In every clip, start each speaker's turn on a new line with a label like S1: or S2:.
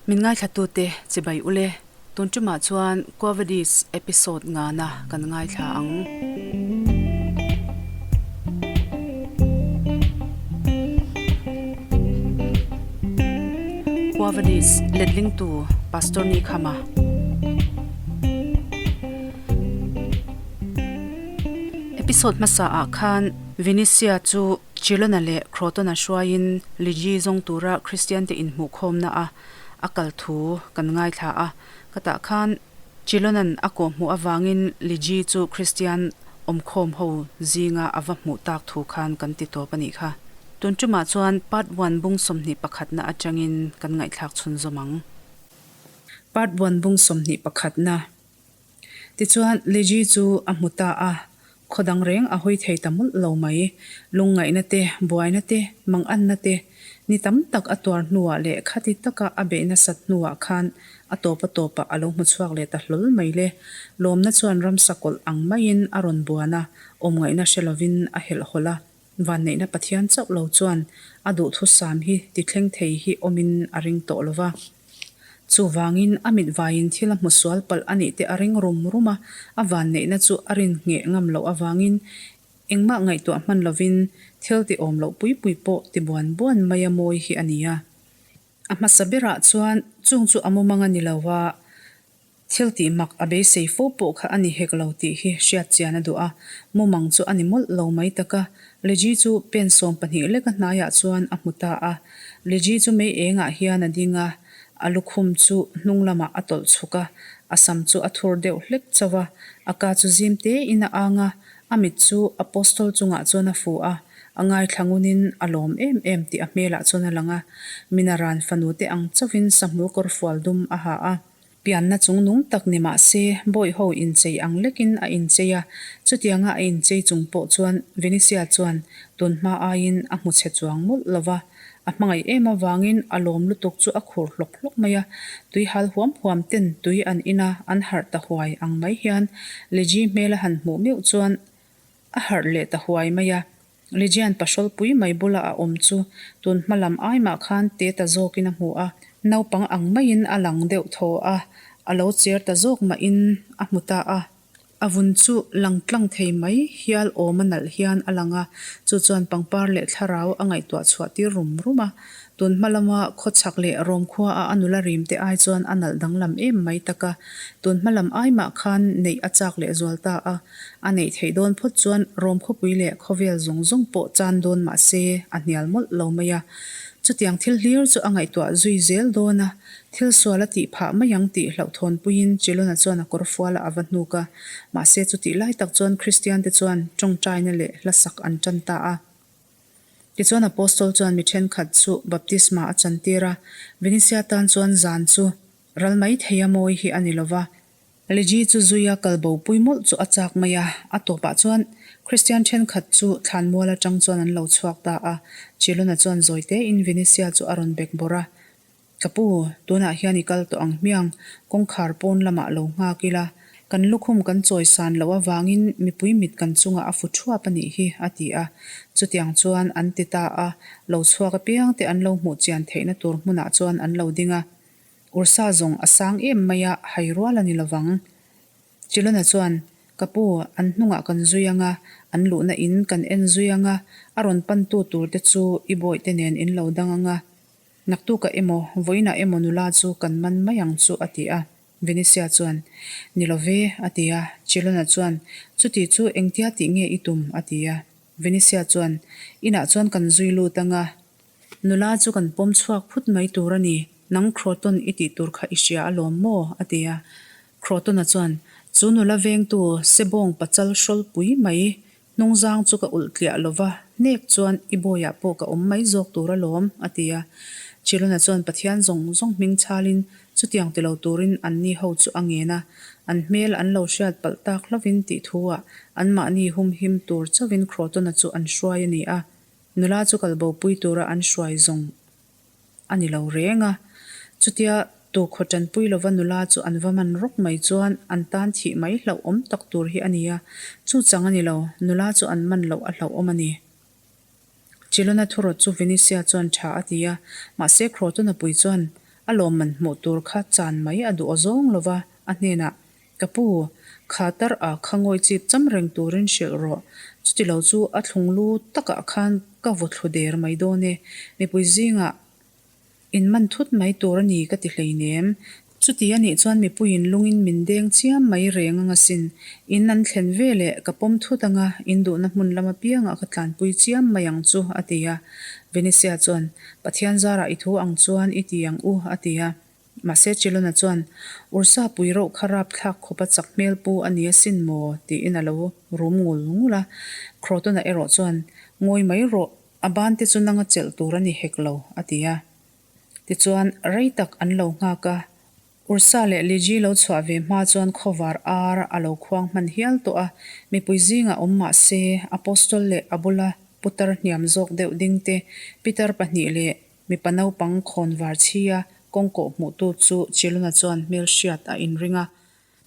S1: Min ngaithlatute chibai ule, tun tumah chuan Quavadis episode ngana kan ngaithla ang. Quavadis letlingtu Pastor Ni Khama. Episode hmasa ah khan Venetia chu Chilona leh Crotona hruaiin Ligi zawng tura Kristian te inhmuhkhawmna a a kal thu kan ngaithla a. Ka tah khan Chilona'n a kawhhmuh avangin Ligi chu Kristian awmkhawm ho zinga a va hmuh tak thu khan kan ti tawp a nih kha. Tun tumah chuan Part One bung 21 na atangin kan ngaihthlak chhunzawm ang. Part One bung 21 na. Tichuan, Liji chu a hmu ta a, khaw dang reng a hawi thei ta mawlh lo mai. Lungngaihna te, buaina te, manganna te, ni tam tak a tuar hnuah leh khati taka a beih nasat hnuah khan a tawp a tawpah a lo hmu chhuak leh ta hlawl mai le. Lawmna chuan ramsa kawlh ang maiin a rawn buan a, awmngaihna hre lovin a helh hawlh a. Vanneihna Pathian chauh lo chuan a duhthusam hi ti thleng thei hi awmin a ring tawh lo va. Chuvangin a mit vaiin thil a hmu sual palh a nih te a ring rum rum a, a vanneihna chu a rin ngheh ngam loh avangin engmah ngaihtuah hman lovin thil ti awm loh pui pui pawh ti buan buan mai a mawi hi a ni a. A hmasa berah chuan chung chu a mumang a ni lo a, Thil tih mak a beisei fo pawh kha a ni hek lo tih hi hriat chian a duh a, mumang chu a ni mawlh lo mai tak a. Liji chu pen 20 leka hnaiah chuan a hmu ta a. Liji chu mei engah hian a ding a, a lukhum chu hnung lamah a tawlh chhuk a, a sam chu a thur deuh hlek chauh a, a ka chu zim tein a ang a, a mit chu Apostol chungah chuan a fu a, a ngaithla ngunin a lawm em em tih a hmelah chuan a lang a. Minaran fanu te ang chauhin sahmul kawrfual dum a ha a. Pianna chung nung tak ni mah se, bawih ho inchei ang lekin a inchei a, chutianga a inchei chung pawh chuan Venetia chuan tun hma aiin a hmu chhe chuang mawlh lo va, a hmangaih em avangin a lawm lutuk chu a khur hlawk hlawk mai a, tui hal huam huam ten tui an in a, an harh ta huai ang mai hian Liji hmel a han hmuh meuh chuan a harh leh ta huai mai a. Ligian pahrawlpui mai bula a awm chu tun hma lam ai mah khan te ta zawkin a hmu a, naupang ang maiin a lang deuh thaw a, a lo cher ta zawk mahin a hmu ta a. A vun chu lang tlang thei mai hial awm a nalh hian a lang a, chu chuan pangpar leh thlarau a ngaihtuah chhuah tir rum rum a. Tun hma lama khawchhak leh Rom khua a a nula rim te ai chuan a nalh danglam em mai tak a, tun hma lam ai mah khan neih a chak leh zual ta a. A neih theih dawn phawt chuan Rom khawpui leh khawvel zawng zawng pawh chan dawn mah se a hnial mawlh lo mai a. Chutiang thil hlir chu a ngaihtuah zui zel dawn a, thil sual a tih phah mai ang tih hlauhthawnpuiin Chilona chuan a kawr fual a a va hnuk a. Mahse chutih lai tak chuan Kristiante chuan tawngtaina leh hlasak an tan ta a. Tichuan Apostol chuan mi thenkhat chu baptisma a chantir a, Venetia tan chuan zan chu ral mai thei a mawi hi a ni lova. Liji chu zuia kal bo pui mawlh chu a chak mai a, a tawpah chuan Kristian thenkhat chu thlanmual atang chuan an lo chhuak ta a. Chilona chuan zawi tein Venetia chu a rawn bek bawrh a. Ka pu, tunah hian i kal tawh ang hmiang, kawngkhar pawn lamah lo nghak ila, kan lukhum kan chawi san loh avangin mipui mit kan chungah a fu thuap a nih hi, a ti a. Chutiang chuan an ti ta a, lo chhuak apiang te an lo hmuh chian theihna tur hmunah chuan an lo ding a. Ursa zawng a sang em mai a, hai rual a ni lovang. Chilona chuan, Ka pu, an hnungah kan zui ang a, an luhna in kan en zui ang a, a rawn pantu tur te chu i bawihte nen in lo dang ang a. Naktukah emaw, vawiinah emaw nula chu kan man mai ang chu, a ti a. Venetia chuan, Ni lo ve, a ti a. Chilona chuan, Chuti chu engtia tih nge i tum? a ti a. Venetia chuan, Inah chuan kan zui lut ang a. Nula chu kan pawm chhuak phut mai tur a ni. Nang Croton i tih tur kha i hria alawm maw? a ti a. Crotona chuan, Chu nula vengtu sebawng pachal hrawlpui mai Hnungzang chu ka ulh tliah lo va, hnek chuan i bawiah pawh ka awm mai zawk tur alawm, a ti a. Chilona chuan Pathian zawng zawng hming chhalin chutiang ti lo turin anni ho chu a ngen a, an hmel an lo hriat palh tak hlovin tih thu-ah anmahni humhim tur chauhin Crotona chu an hruai a ni a. Nula chu kalbopui tura an hruai zawng a ni lo reng a. Chutia tukhaw tanpui lova nula chu an va man rawk mai chuan an tan thih mai hlauhawm tak tur hi a ni a, chu chang a ni lo, nula chu an man loh a hlauhawm a ni. Chilona thurawt chu Venetia chuan tha a ti a, mahse Crotona pui chuan A lawmman hmuh tur kha chan mai a duh awzawng lo va, a hnenah, Ka pu, kha tar a kha ngawi chip cham reng turin hrilh rawh. Chuti lo chu a thlung lu takah khan ka vaw thlu der mai dawn e. Mipui zingah in man thut mai tur a ni ka ti hleinem. Chuti a nih chuan mipuiin lungin min deng chiam mai reng anga sin. In an thlen ve leh ka pawm thut anga in duhna hmun lam apiangah ka tlanpui chiam mai ang chu, a ti a. Venetia chuan, Pathian zarah i thu ang chuan i ti ang u, a ti a. Mahse Chilona chuan, Ursa pui rauh kha rap thlak khawp a chak hmel pu a ni asin maw? tiin a lo rum ngul ngul a. Crotona erawh chuan, Ngawi mai rawh, a ban te chu nanga chelh tur a ni hek lo, a ti a. Tichuan, rei tak an lo nghak a. Ursa leh Liji lo chhuah ve hma chuan khawvar ar a lo khuang hman hial tawh a, mipui zingah awm mah se, Apostol leh a bula putar hniam zawk deuh ding te, pitar pahnih leh Mipa naupang khawn var chhia kawngkawh hmuhtu chu Chiluna chuan hmelhriat a inring a.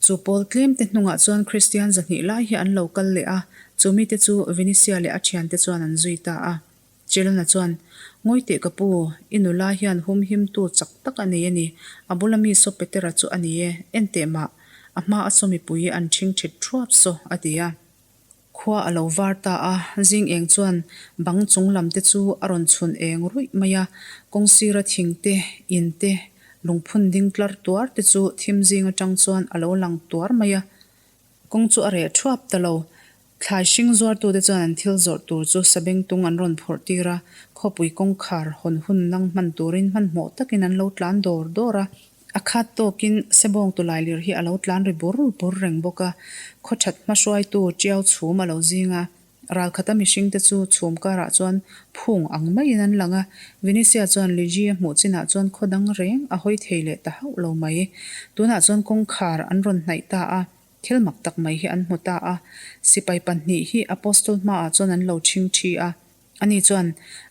S1: Chu pawl tlemte hnungah chuan Kristian zahnih lai hi an lo kal leh a, chu mite chu Vinisia leh a thiante chuan an zui ta a. Chiluna chuan, Ngawi teh ka pu, i nula hian humhimtu chak tak a nei a ni, a bula mi saw Petera chu a ni e, en teh mah, a hma a saw mipui an ṭhing ṭhit ṭhuap saw, a ti a. Khua a lo var ta a, zing eng chuan bang chung lam te chu a rawn chhun eng ruih mai a, kawng sira thing te, in te, lungphun ding tlar tuar te chu thim zing atang chuan a lo lang tuar mai a. Kawng chu a reh thuap ta lo. Thlai hring zuartute chuan an thil zawrh tur chu sabengtung an rawn phawrh tir a, khawpui kawngkhar hawn hun nang hman turin hmanhmawh takin an lo tlan dawr dawr a. A khat tawkin Sebawng Tulailir hi a lo tlan ri bur bur reng bawk a, khawthat hmahruaitu Tiau chhum a lo zing a. Ralkhata mihringte chu chhum karah chuan phung ang maiin an lang a, Venetia chuan Liji a hmuh chinah chuan khaw dang reng a hawi thei leh ta hauh lo mai. Tunah chuan kawngkhar an rawn hnaih ta a, thil mak tak mai hi an hmu ta a. Sipai pahnih hi Apostol hmaah chuan an lo chhing thi a. Ani chuan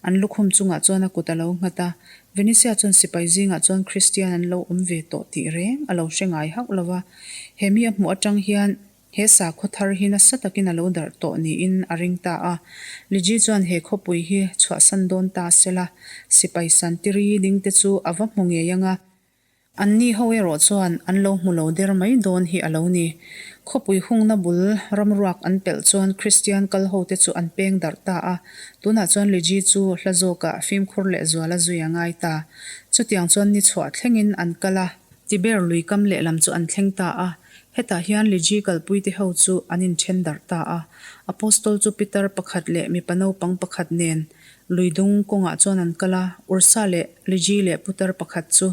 S1: an lukhum chungah chuan a kut a lo nghat a, Venetia chuan sipai zingah chuan Kristian an lo awm ve tawh tih reng a lo hre ngai hauh lo va. He mi a hmuh atang hian he sakhaw thar hi nasa takin a lo darh tawh niin a ring ta a. Liji chuan he khawpui hi chhuahsan dawn ta sela, sipai santiri dingte chu a va hmu ngei ang a. Anni ho erawh chuan an lo hmu lo der mai dawn hi a lo ni. Khawpui hungna bul ramruak an pelh chuan Kristian kal hote chu an peng darh ta a, tunah chuan Liji chu hla zawkah fimkhur leh zual a zui a ngai ta. Chutiang chuan ni chhuah thlengin an kal a. Tiber lui kam lehlam chu an thleng ta a, hetah hian Liji kalpuite ho chu an inthen darh ta a. Apostol chu Peter pakhat leh mipa naupang pakhat nen Lui dung kawngah chuan an kal a, Ursa leh Liji leh putar pakhat chu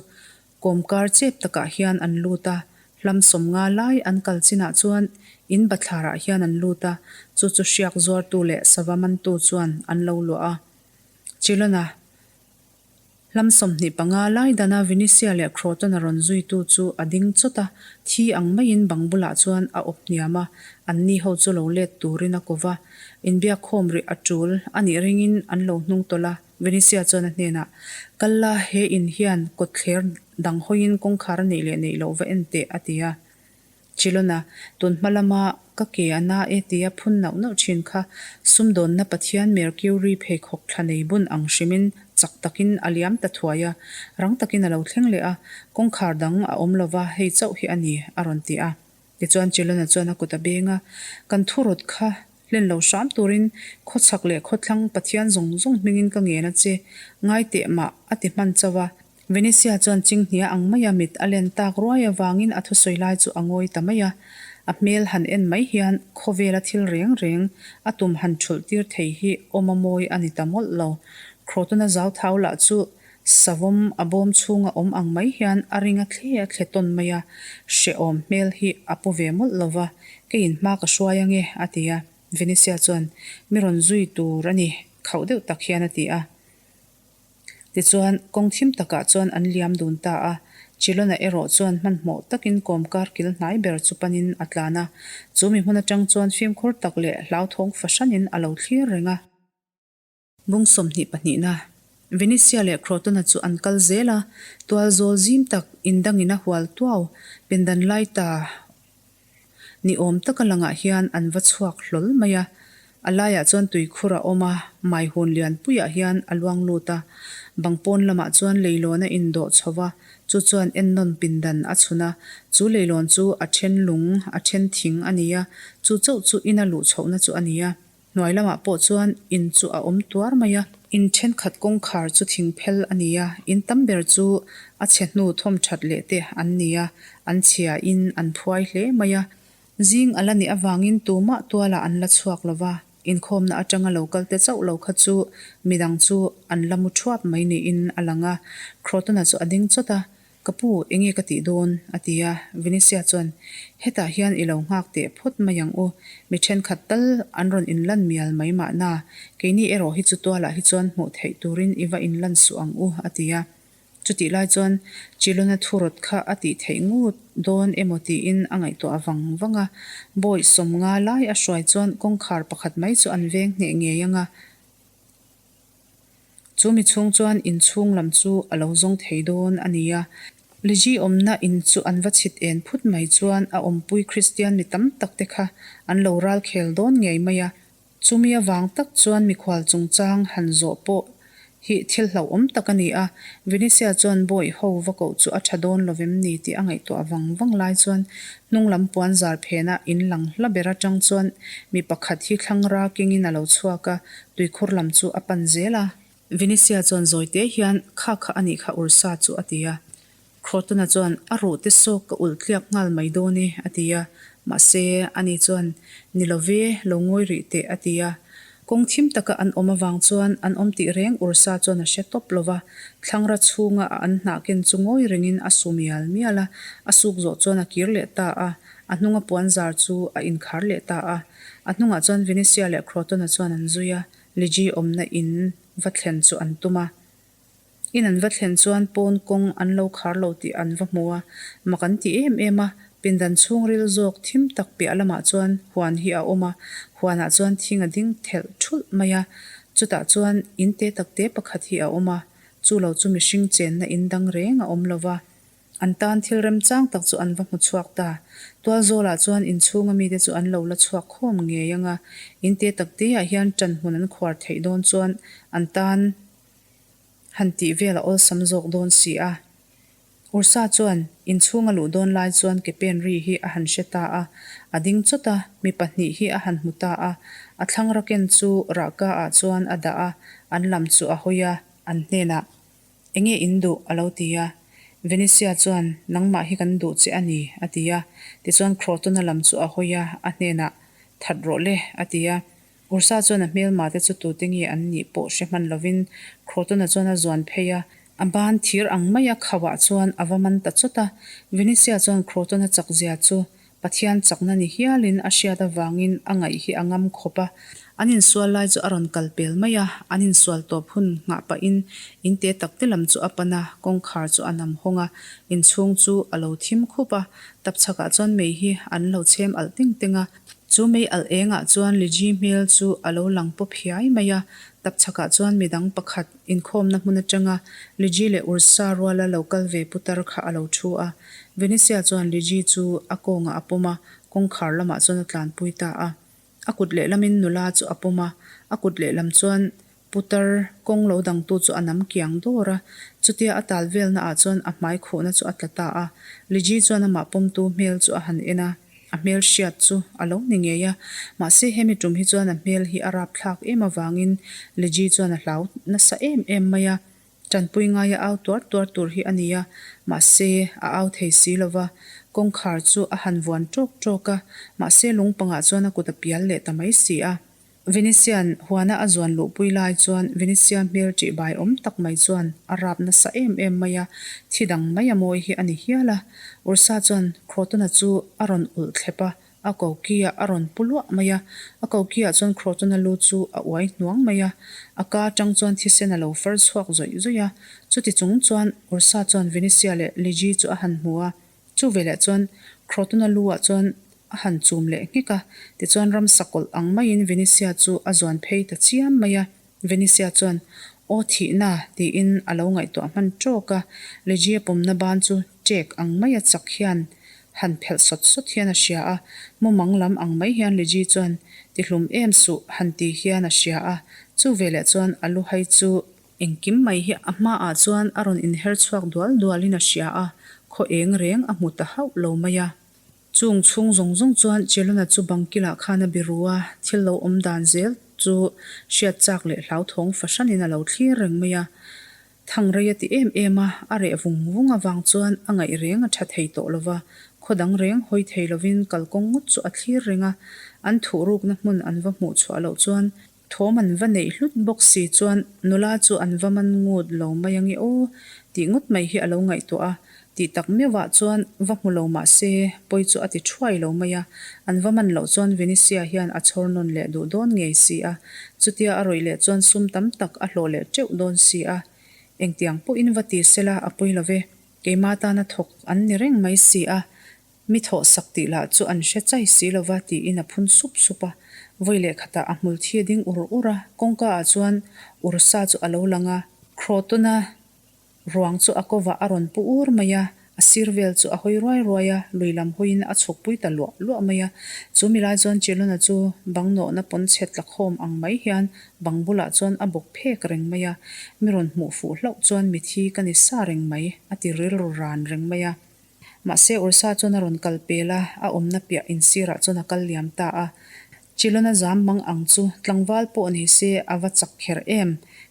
S1: kawmkar chep takah hian an lut a, hlam sawmnga lai an kal chinah chuan in bathlarah hian an lut a, chu chu hriak zuartu leh sava mantu chuan an lo luah a. Chilona hlam 25 lai dana Venetia leh Croton-a rawn zuitu chu a ding chawt a, thi ang maiin bang bulah chuan a awp hniam a, anni ho chu lo let turin a ko va. Inbiakkhawm rih a tul a nih ringin an lo hnung tawlh a, Venetia chuan a hnenah, Kal la, he in hian kawtthler dang hawiin kawngkhar a neih leh neih loh va en teh, a ti a. Chilona, tun hma lama ka ke a na e tia phun nauh nauh thin kha sumdawnna Pathian Mercury pheikhawk thla nei bun ang hrimin chak takin a liam ta thuai a, rang takin a lo thleng leh a, kawngkhar dang a awm lova hei chauh hi a ni, a rawn ti a. Tichuan Chilona chuan a kut a beng a, Kan thurawt kha hlen lo hram turin khawchhak leh khawthlang Pathian zawng zawng hmingin ka ngen a che, ngai teh mah, a ti hman chauh a. Venetia chuan chinghnia ang maia mit a len tak ruai avangin a thusawi lai chu a ngawi ta mai a. A hmel han en mai hian khawvela thil reng reng a tum han thulh tir thei hi awm a mawi a ni ta mawlh lo. Crotona zauthau lah chu savawm a bawm chhunga awm ang mai hian a ring a thle a thle tawn mai a, hrehawm hmel hi a pu ve mawlh lo va, keiin hma ka hruai ange a ti a. Venetia chuan mi rawn zui tur a ni, khauh deuh tak hian a ti a. Tichuan, kawng thim takah chuan an liam dun ta a. Chilona erawh chuan hmanhmawh takin kawmkar kil hnai ber chu panin a tlan a. Chu mi hmun atang chuan fimkhur tak leh hlauthawng fahranin a lo thlir reng a. Bung 20 pahnihna, Venetia leh Crotona chu an kal zel a, tual zawl zim tak indangin a hual tuau pindan lai ta ni awm taka langah hian an va chhuak hlawl mai a. A laiah chuan tuikhur a awm a, maihun lian puiah hian a luang lut a. Bang pawn lamah chuan leilawn a indawh chho va, chu chuan ennawn pindan a chhun a. Chu leilawn chu a then lung, a then thing a ni a, chu chauh chu ina luh chhohna chu a ni a. Hnuai lamah pawh chuan in chu a awm tuar mai a. In thenkhat kawngkhar chu thing phel a ni a, in tam ber chu a chhe hnu thawm that leh te an ni a, an chhia in an phuai hle mai a. Zing a la nih avangin tumah tualah an la chhuak lo va, inkhawmna atanga lo kal te chauh lo kha chu midang chu an la mu thuap mai niin a lang a. Crotona chu a ding chawt a, Ka pu, enge ka tih dawn? a ti a. Venetia chuan, Hetah hian i lo nghak teh phawt mai ang u, mi thenkhat tal an rawn inlan mial mai mahna, keini erawh hi chu tualah hi chuan hmuh theih turin i va inlan suh ang u, a ti a. Chutih lai chuan Chilona thurawt kha a tih theih ngut dawn emaw tiin a ngaihtuah vang vang a. Bawi 50 lai a hruai chuan kawngkhar pakhat mai chu an veng hneh ngei ang a. Chu mi chhung chuan inchhung lam chu a lo zawng thei dawn a ni a. Liji awmna in chu an va chhit en phut mai chuan a awmpui Kristian mi tam tak te kha an lo ral khel dawn ngei mai a. Chumi avang tak chuan mikhual chungchang han zawh pawh hi thil hlauhawm tak a ni a, Venetia chuan bawi ho va koh chu a tha dawn lovem ni tih a ngaihtuah vang vang lai chuan hnung lam puan zar phena in lang hla ber atang chuan mi pakhat hi thlang ra kengin a lo chhuak a, tuikhur lam chu a pan zel a. Venetia chuan zawi te hian, Kha kha a nih kha Ursa chu a ti a. Crotona chuan, A ruh te sawk ka ulh tliak nghal mai dawn e, a ti a. Mahse, ani chuan, Ni lo ve, lo ngawi rih teh, a ti a. Kawng thim taka an awm avang chuan an awm tih reng Ursa chuan a hre tawp lo va. Thlangra chhunga a an hnah ken chu ngawi rengin a su mial mial a, a suk zawh chuan a kir leh ta a, a hnunga puan zar chu a inkhar leh ta a. A hnungah chuan Venetia leh Crotona chuan an zui a, Ligi awmna in va thlen chu an tum a. In an va thlen chuan pawn kawng an lo khar lo tih an va hmu a, mak an ti em em a, pindan chhungril zawk thim tak piah lamah chuan huan hi a awm a, huanah chuan thing a ding thelh thulh mai a, chutah chuan in te tak te pakhat hi a awm a, chu lo chu mihring chenna in dang reng a awm lo va. An tan thil remchang tak chu an va hmu chhuak ta. Tualzawlah chuan inchhunga mite chu an lo la chhuak khawm ngei ang a, in te tak teah hian ṭan hmun an khuar theih dawn chuan an tan Han tih vel a awlsam zawk dawn si a. Ursa chuan inchhung a luh dawn lai chuan ke pen ri hi a han hre ta a, a ding chawt a, mi pahnih hi a han hmu ta a. A thlang raken chu rahka ah chuan a dah a, an lam chu a hawi a, an hnenah, Enge in duh? a lo ti a. Venetia chuan, Nangmah hi kan duh che a ni, a ti a. Tichuan Crotona lam chu a hawi a, a hnenah, That rawh le, a ti a. Ursa chuan a hmelma te chu tute nge an nih pawh hre hman lovin Crotona chuan a zuan phei a, a ban thir ang mai a khauhah chuan a va man ta chawt a. Venetia chuan Crotona chakzia chu Pathian chakna ni hialin a hriat avangin a ngaih hi a ngam khawp a. An insual lai chu a rawn kal pel mai a, an insual tawp hun nghah pahin in te tak te lam chu a pan a, kawngkhar chu a nam hawng a, inchhung chu a lo thim khup a, tapchhakah chuan mei hi an lo chhem alh teng teng a. Chu mei alh engah chuan Liji hmel chu a lo lang pawp hiai mai a, tapchhakah chuan midang pakhat inkhawmna hmun atanga Liji leh Ursa ruala lo kal ve putar kha a lo thu a. Venetia chuan Liji chu a kawngah a pawm a, kawngkhar lamah chuan a tlanpui ta a. A kut lehlamin nula chu a pawm a, a kut lehlam chuan Putar kawng lo dangtu chu a nam kiang dawr a, chutia a tal velna ah chuan a hmai khuhna chu a tla ta a. Liji chuan amah pawmtu hmel chu a han en a, a hmel hriat chu a lo ni ngei a. Mahse hemi tum hi chuan a hmel hi a rapthlak em avangin Liji chuan a hlau nasa em em mai a. Tanpui ngaia au tuar tuar tur hi a ni a, mahse a au thei si lo va. Kawngkhar chu a han vuan tawk tawk a, mahse lungpangah chuan a kut a pial leh ta mai si a. Venetian huana a zuan luhpui lai chuan Venetia hmel ṭih bai awm tak mai chuan a rap nasa em em mai a, thi dang mai a mawi hi a ni hial a. Ursa chuan Crotona chu a rawn ulh thlep a, a koki-ah a rawn pu luah mai a. A koki-ah chuan Crotona lu chu a uai hnuang mai a, a ka aṭang chuan thisen a lo far chhuak zawih zawih a. Chuti chung chuan Ursa chuan Venetia leh Ligi chu a han hmu a, Chu veleh chuan Crotona lu-ah chuan a han chum leh nghek a, tichuan ramsa kawlh ang maiin Venetia chu a zuan phei ta chiam mai a. Venetia chuan, Aw thihna, tiin a lo ngaihtuah hman tawk a, Legia pawmna ban chu ṭek ang maia chak hian. han phelh sawt sawt hian a hria a, mumang lam ang mai hian Liji chuan tihlum em suh han ti hian a hria a, chu veleh chuan a lu hai chu engkim mai hi a hmaah chuan a rawn inher chhuak dual dualin a hria a, khaw eng reng a hmu ta hauh lo mai a. Chung chhung zawng zawng chuan Chelona chu bang kilah khan a biru a, thil lo awm dan zel chu hriat chak leh hlauthawng fahranin a lo thlir reng mai a. Thang rei a ti em em a, a reh vung vung avang chuan a ngaih reng a tha thei tawh lo va, khaw dang reng hawi thei lovin kalkawng ngawt chu a thlir reng a, an thuhrukna hmun an va hmuh chhuah loh chuan Thawm an va neih hlut bawk si chuan nula chu an va man ngut lo mai ange aw tih ngawt mai hi a lo ngaihtuah a, tih tak meuhah chuan va hmu lo mah se pawi chu a ti thuai lo mai a, an va man loh chuan Venetia hian a chhawr nawn leh duh dawn ngei si a, chutia a rawih leh chuan sum tam tak a hlawh leh teuh dawn si a, engtiang pawhin va ti sela a pawi lo ve, keima tana thawk an ni reng mai si a, Mi thawh sak tih lah chu an hre chai si lo va tiin a phun sup sup a. Vawi leh khatah a hmul thi a ding ur ur a, kawngka ah chuan Ursa chu a lo lang a. Crotona ruang chu a kovah a rawn pu ur mai a, a sir vel chu a hawi ruai ruai a, lui lam hawiin a chhuk pui ta luah luah mai a. Chu mi lai chuan Chilona chu bang nawhna pawn chhe tlakhawm ang mai hian bang bulah chuan a bawk phek reng mai a, mi rawn hmuh fuh hlauh chuan mithi ka ni sa reng mai a ti rilru ran reng mai a. Mahse Ursa chuan a rawn kal pel a, a awmna piah insirah chuan a kal liam ta a. Chilona zam mang ang chu tlangval pawh ni se a va chak kher em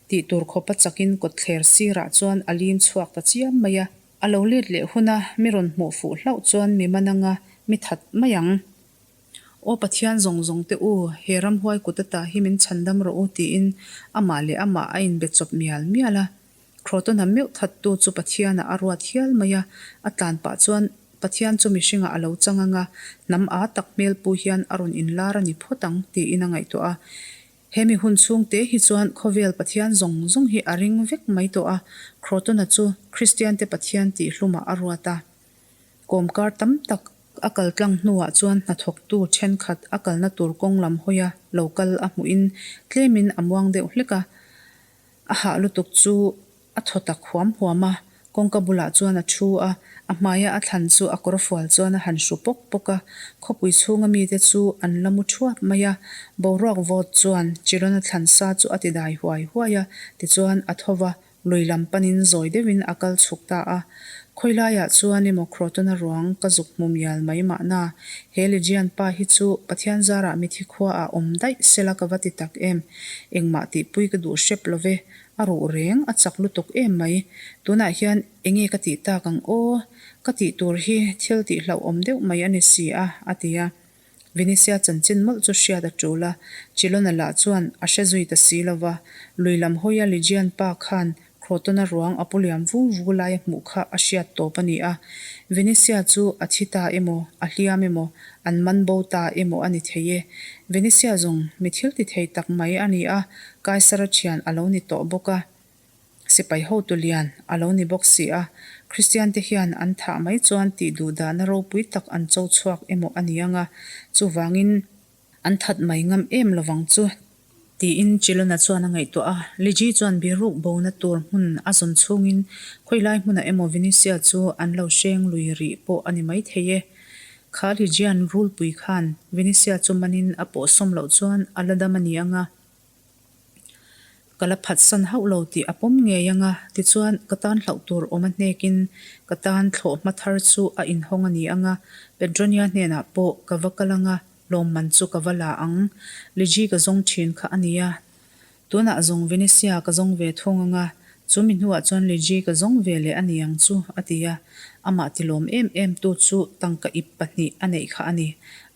S1: tih tur khawpa chakin kawtthler sirah chuan a lim chhuak ta chiam mai a. A lo let leh huna mi rawn hmuh fuh hlauh chuan mi man anga mi that mai ang. Aw Pathian zawng zawng te u, he ramhuai kut ata hi min chhandam rawh u tiin amah leh amah a inbe chawp mial mial a. Crotona meuh thattu chu Pathianah a ruat hial mai a, a tlan pah chuan Pathian chu mihringah a lo chang ang a, hnam aa tak hmel pu hian a rawn inlar a ni phawt ang tiin a ngaihtuah a. He mi hun chhung te hi chuan khawvel Pathian zawng zawng hi a ring vek mai tawh a, Crotona chu Kristiante Pathian tih hlumah a ruat a. Kawmkar tam tak a kal tlang hnuah chuan hnathawktu thenkhat a kalna tur kawng lam hawia lo kal a hmuhin tlemin a muang deuh hlek a. A hah lutuk chu a thaw tak huam huam a, kawngka bulah chuan a thu a, a hmaia a thlan chu a kawr fual chuan a han hru pawk pawk a, khawpui chhunga mite chu an la mu thuap mai a, boruak vawt chuan Chilona thlan sa chu a ti dai huai huai a, tichuan a tho va, lui lam panin zawi deuhin a kal chhuk ta a. Khawilaiah chuan emaw Crotona ruang ka zuk hmu mial mai mahna, he Ligian pa hi chu Pathian zarah mithi khuaah awm daih sela ka va ti tak em? Engmah tihpui ka duh hrep lo ve, a ruh reng, a chak lutuk em mai. Tunah hian enge ka tih tak ang aw? Ka tih tur hi thil tih hlauhawm deuh mai a ni si a, a ti a. Venetia chanchin mawlh chu hriat a tul a, Chilona lah chuan a hre zui ta si lo va, lui lam hawia Ligian pa khan Crotona ruang a pu liam vu vu lai a hmuh kha a hriat tawp a ni a. Venetia chu a thi ta emaw, a hliam emaw, an man bo ta emaw a ni thei e. Venetia zawng mi thil ti thei tak mai a ni a, Kaisara thian a lo ni tawh bawk a. Sipai hotu lian a lo ni bawk si a, Kristiante hian an thah mai chuan tih duh dahna ropui tak an cho chhuak emaw a ni ang a, chuvangin an that mai ngam em lovang chu tiin Chilona chuan a ngaihtuah a. Liji chuan biruk bona tur hmun a zawn chhungin khawilai hmunah emaw Venetia chu an lo hreng lui rih pawh a ni maithei e. Kha Lijian rulpui khan Venetia chu manin a pawhsawm loh chuan a la dam a ni ang a. Ka la phatsan hauh lo tih a pawm ngei ang a, tichuan ka tan hlauh tur awm a hnekin ka tan thlawh hma thar chu a inhawng a ni ang a, Petronia hnenah pawh ka va kal ang a, lawmman chu ka va la ang. Liji ka zawng thin kha a nia. Tunah zawng Venetia ka zawng ve thung ang a, chu mi hnuah chuan Liji ka zawng ve leh a ni ang chu, a ti a. Amah tilawm em em tu chu tangka ip pahnih a neih kha a ni.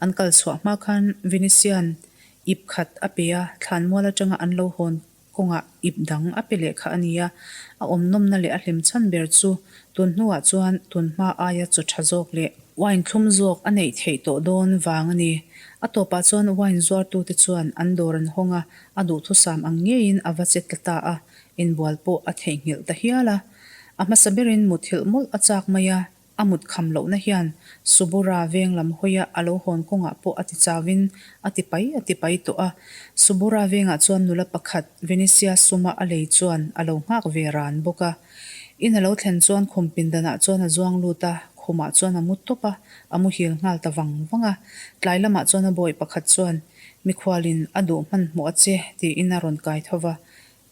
S1: An kal chhuah hma khan Venetian Ip khat a pe a, thlanmual atanga an lo hawn kawngah ip dang a pe leh kha a ni a. A awm nawmna leh a hlim chhan ber chu tun hnuah chuan tun hma aia chaw tha zawk leh wine thlum zawk a neih theih tawh dawn vang a ni. A tawpah chuan wine zuartute chuan an dawr an hawng a, a duhthusam ang ngeiin a va che tla ta a, inbual pawh a theihnghilh ta hial a. A hmasa berin muthilh mawlh a chak mai a. A mut kham lohna hian Subura veng lam hawia a lo hawn kawngah pawh a ti chauin a ti pai a ti pai tawh a. Subura vengah chuan nula pakhat Venetia suma a lei chuan a lo nghak ve ran bawk a. In a lo thlen chuan khum pindanah chuan a zuang lut a. Khumah chuan a mu tawp a, a muhil nghal ta vang vang a. Tlai lamah chuan a bawi pakhat chuan, Mikhualin a duh hmanhmawh a che, tiin a rawn kai tho va.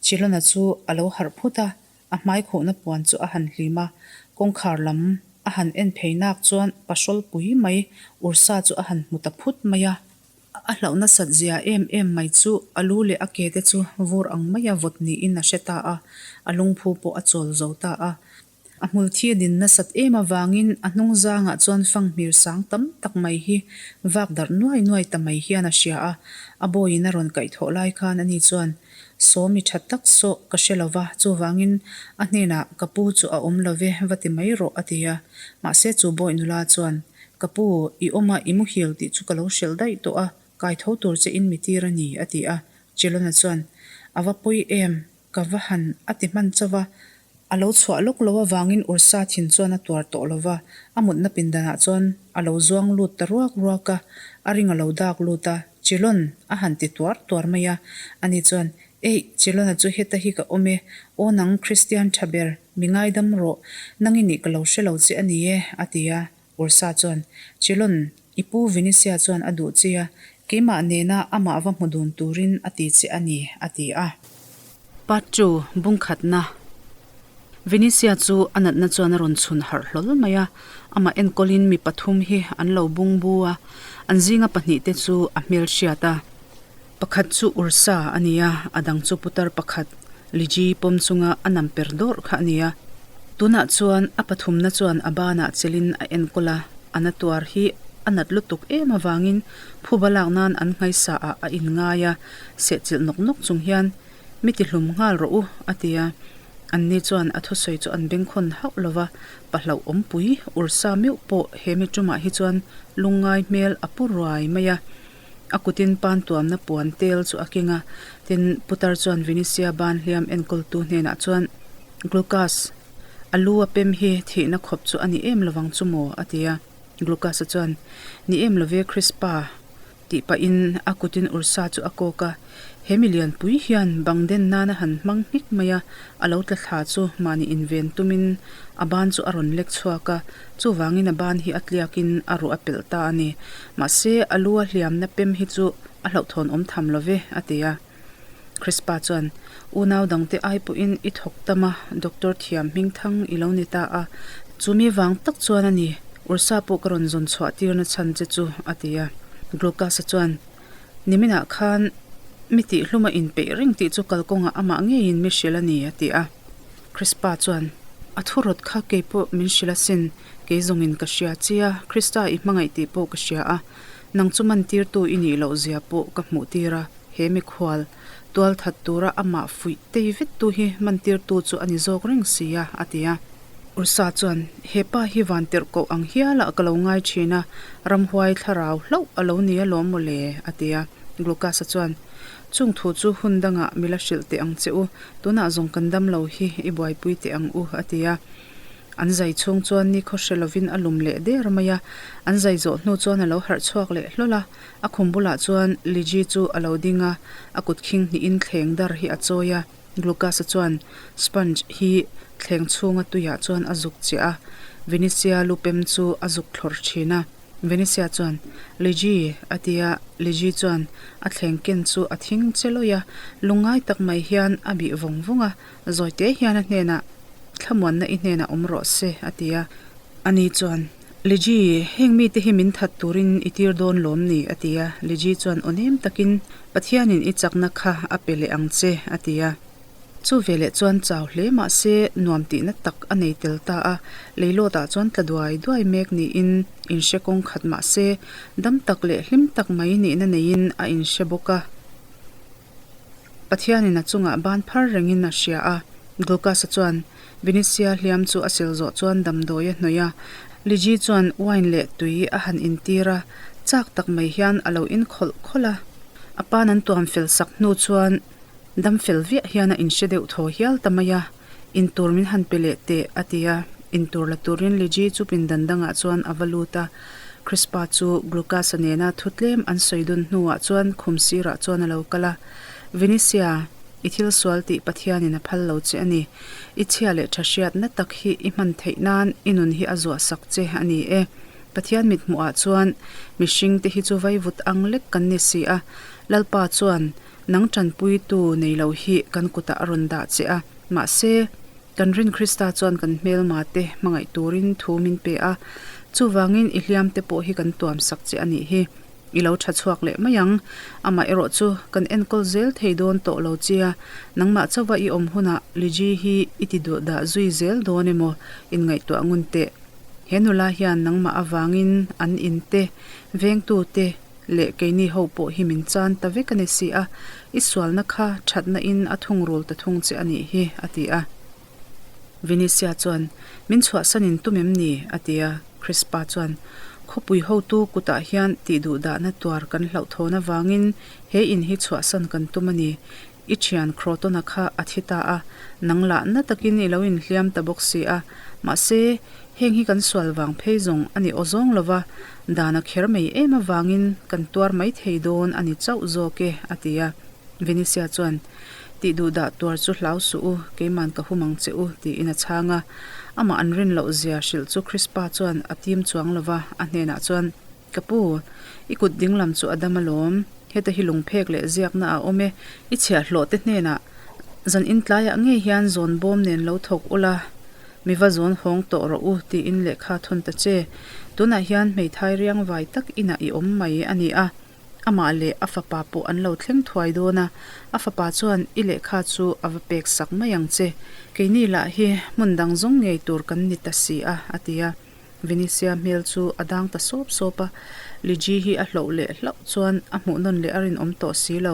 S1: Chilona chu a lo harh phut a, a hmai khuhna puan chu a han hlim a. Kawngkhar lam a han en phei nak chuan pahrawl pui mai Ursa chu a han hmu ta phut mai a. A hlauh nasat zia em em mai chu a lu leh a ke te chu vur ang maia vawt niin a hre ta a, a lungphu pawh a chawl zo ta a. A hmulthi a din nasat em avangin a hnung zangah chuan fanghmir sang tam tak mai hi vak darh nuai nuai ta mai hian a hria a, a bawiin a rawn kaihthawh lai khan ani chuan, Sawmi tha tak saw ka hre lo va, chuvangin a hnenah ka pu chu a awm lo ve va ti mai rawh a ti a. Mahse chu bawi nula chuan, Ka pu, i awm a, i muhil tih chu ka lo hrilh daih tawh a, kaitho tur che in mi tir a ni a ti a. Chilona chuan, A va pawi em? Ka va han a ti hman chauh a, a lo chhuah lawk lo avangin Ursa thin chuan a tuar tawh lo va, a mutna pindanah chuan a lo zuang lut ta ruak ruak a, a ring a lo dak lut a, Chilon! a han ti tuar tuar mai a, ani chuan, Eih, Chilona chu heta hi ka awm e, aw nang Kristian tha ber, mi ngaidam rawh, nang i nih ka lo hre lo che a ni e, a ti a. Ursa chuan, Chilon, i pu Vinisia chuan a duh che a, keimah nena amah va hmu dun turin a ti che a ni, a ti a. Part Two, Bungkhatna Vinisia chu a natna chuan a rawn chhun harh hlawl mai a, amah enkawlin mi pathum hi an lo bungbu a, an zinga pahnihte chu a hmelhriat a. Pakhat chu Ursa a ni a, a dang chu putar pakhat Liji pawm chunga a nam per dawrh kha a ni a. Tunah chuan a pathumna chuan a banah chelin a enkawl a, a na tuar hi a nat lutuk em avangin phuba lak nan an nghaisa ah a inngai a, sehchilh nawk nawk chung hian, Mi tihlum nghal rawh u, a ti a. Anni chuan a thusawi chu an bengkhawn hauh lo va, pahlauh awmpui Ursa meuh pawh he mi tumah hi chuan lungngai hmel a pu ruai mai a. A kutin pan tuamna puan tel chu a keng a, tin putar chuan Vinisia ban hliam enkawltu hnenah chuan, Glucas, a lu a pem hi thihna khawp chu a ni em lovang chu maw? a ti a. Glucas-a chuan, Ni em love Crispa, tih pahin a kutin Ursa chu a kawk a. He mi lianpui hian bang den nan a han hmang nghek mai a, a lo tla thla chu mahni inven tumin a ban chu a rawn lek chhuak a, chuvangin a ban hi a tliakin a ruh a pelh ta a ni. Mahse, a lu a hliamna pem hi chu a hlauhthawn awm tham lo ve, a ti a. Crispa chuan, Unau dangte ai pawhin i thawk tam a, doctor thiam hming thang i lo ni ta a, chumi vang tak chuan a ni, Ursa pawh ka rawn zawn chhuah tirna chhan che chu, a ti a. Glucas-a chuan, Niminah khan mi tihhlum a inpeih reng tih chu kalkawngah amah ngeiin mi hrilh a ni, a ti a. Crispa chuan, A thurawt kha kei pawh min hrilh asin, kei zawngin ka hria che a, Krista i hmangaih tih pawh ka hria a, nang chu mantirtu i nih loh zia pawh ka hmuh tir a, he mikhual tual that tura amah fuih tei vettu hi mantirtu chu a ni zawk reng si a, a ti a. Ursa chuan, He pa hi van tirh koh ang hialah ka lo ngai thin a, ramhuai thlarau hlauh a lo ni alawm maw le, a ti a. Glucas-a chuan, Chung thu chu hun dangah mi la hrilh teh ang che u, tunah zawng kan dam lo hi i buaipui teh ang u, a ti a. An zai chhung chuan nikhaw hre lovin a lum leh der mai a, an zai zawh hnu chuan a lo harh chhuak leh hlawl a. A khum bulah chuan Liji chu a lo ding a, a kut khing hnihin thleng dar hi a chawi a. Glucas-a chuan sponge hi thleng chhunga tuiah chuan a zuk chiah a, Venetia lupem chu a zuk thlawr thin a. Venetia chuan, Liji, a ti a, Liji chuan a thleng ken chu a thing che lawih a, lungngai tak mai hian a bih vawng vawng a, zawite hian a hnenah, Thlamuanna i hnenah awm rawh se, a ti a. Ani chuan, Liji, heng mite hi min that turin i tir dawn lawm ni? a ti a. Liji chuan aw nem takin, Pathianin i chakna kha a pe leh ang che, a ti a. Chu veleh chuan chau hle mah se nuam tihna tak a nei tel ta a, leilawtah chuan tla duai duai mek niin inhre kawng khat mah se dam tak leh hlim tak mai nihna neiin a inhre bawk a. Pathianin a chungah ban phar rengin a hria a, Glucas-a chuan Venetia hliam chu a sil zawh chuan damdawi a hnawih a, Liji chuan wine leh tui a han intir a, chak tak mai hian a lo in khawlh khawlh a. A pan an tuam fel sak hnu chuan dam fel viah hian a inhre deuh thaw hial ta mai a, Intur min han pe leh teh, a ti a. Intur la turin Liji chu pindan dangah chuan a va lut a. Crispa chu Glucas-a nena thu tlem an sawi dun hnuah chuan khum sirah chuan a lo kal a. Venetia. I thil sual tih Pathianin a phal lo che a ni. I chhia leh tha hriatna tak hi i hman theih nan i nun hi a zuah sak che a ni e. Pathian mithmuhah chuan mihring te hi chu vaivut ang lek kan ni si a. Lalpa chuan nang tanpuitu nei lo hi kan kutah a rawn dah che a. Mahse, kan rin Krista chuan kan hmelma te hmangaih turin thu min pe a. Chuvangin i hliam te pawh hi kan tuam sak che a nih hi. I lo tha chhuak leh mai ang. Amah erawh chu kan enkawl zel thei dawn tawh lo chia, nangmah chauha i awm hunah Liji hi i ti duh dah zui zel dawn emaw inngaihtuah ngun teh. He nula hian nangmah avangin an in te, vengtu te leh keini ho pawh hi min chan ta vek a ni si a, i sualna kha thatna in a thungrul ta thung che a nih hi, a ti a. Vinisia chuan, Min chhuahsan in tum em ni? a ti a. Crispa chuan, Khawpui hotu kutah hian tihduhdahna tuar kan hlauhthawn avangin he in hi chhuahsan kan tum a ni. I thian Crotona kha a thi ta a, nang lah na takin i lo inhliam ta bawk si a. Mahse, heng hi kan sual vang phei zawng a ni awzawng lo va, dan a kher mai em avangin kan tuar mai thei dawn a ni chauh zawk e, a ti a. Vinisia chuan, Tih duh dah tuar chu hlau suh u, keiman ka hum ang che u, tiin a chhang a. Amah an rin loh zia hrilh chu Crispa chuan a tim chuang lo va, a hnenah chuan, Ka pu, i kut dinglam chu a dam alawm, heta hi lungphek leh ziakna a awm e, i chhiahhlawh te hnenah zan in tlaiah ngei hian zawn bawm nen lo thawk ula, mi va zawn hawng tawh rawh u, tiin lehkha thawn ta che. Tunah hian hmeithai riang vai tak inah i awm mai a ni a. Amah leh a fapa pawh an lo thleng thuai dawn a, a fapa chuan i lehkha chu a va pek sak mai ang che. Keini lah hi hmun dang zawng ngei tur kan ni ta si a, a ti a. Venisia hmel chu a dang ta sawp sawp a, Liji hi a hloh leh hlauh chuan a hmuh nawn leh a rinawm tawh si lo.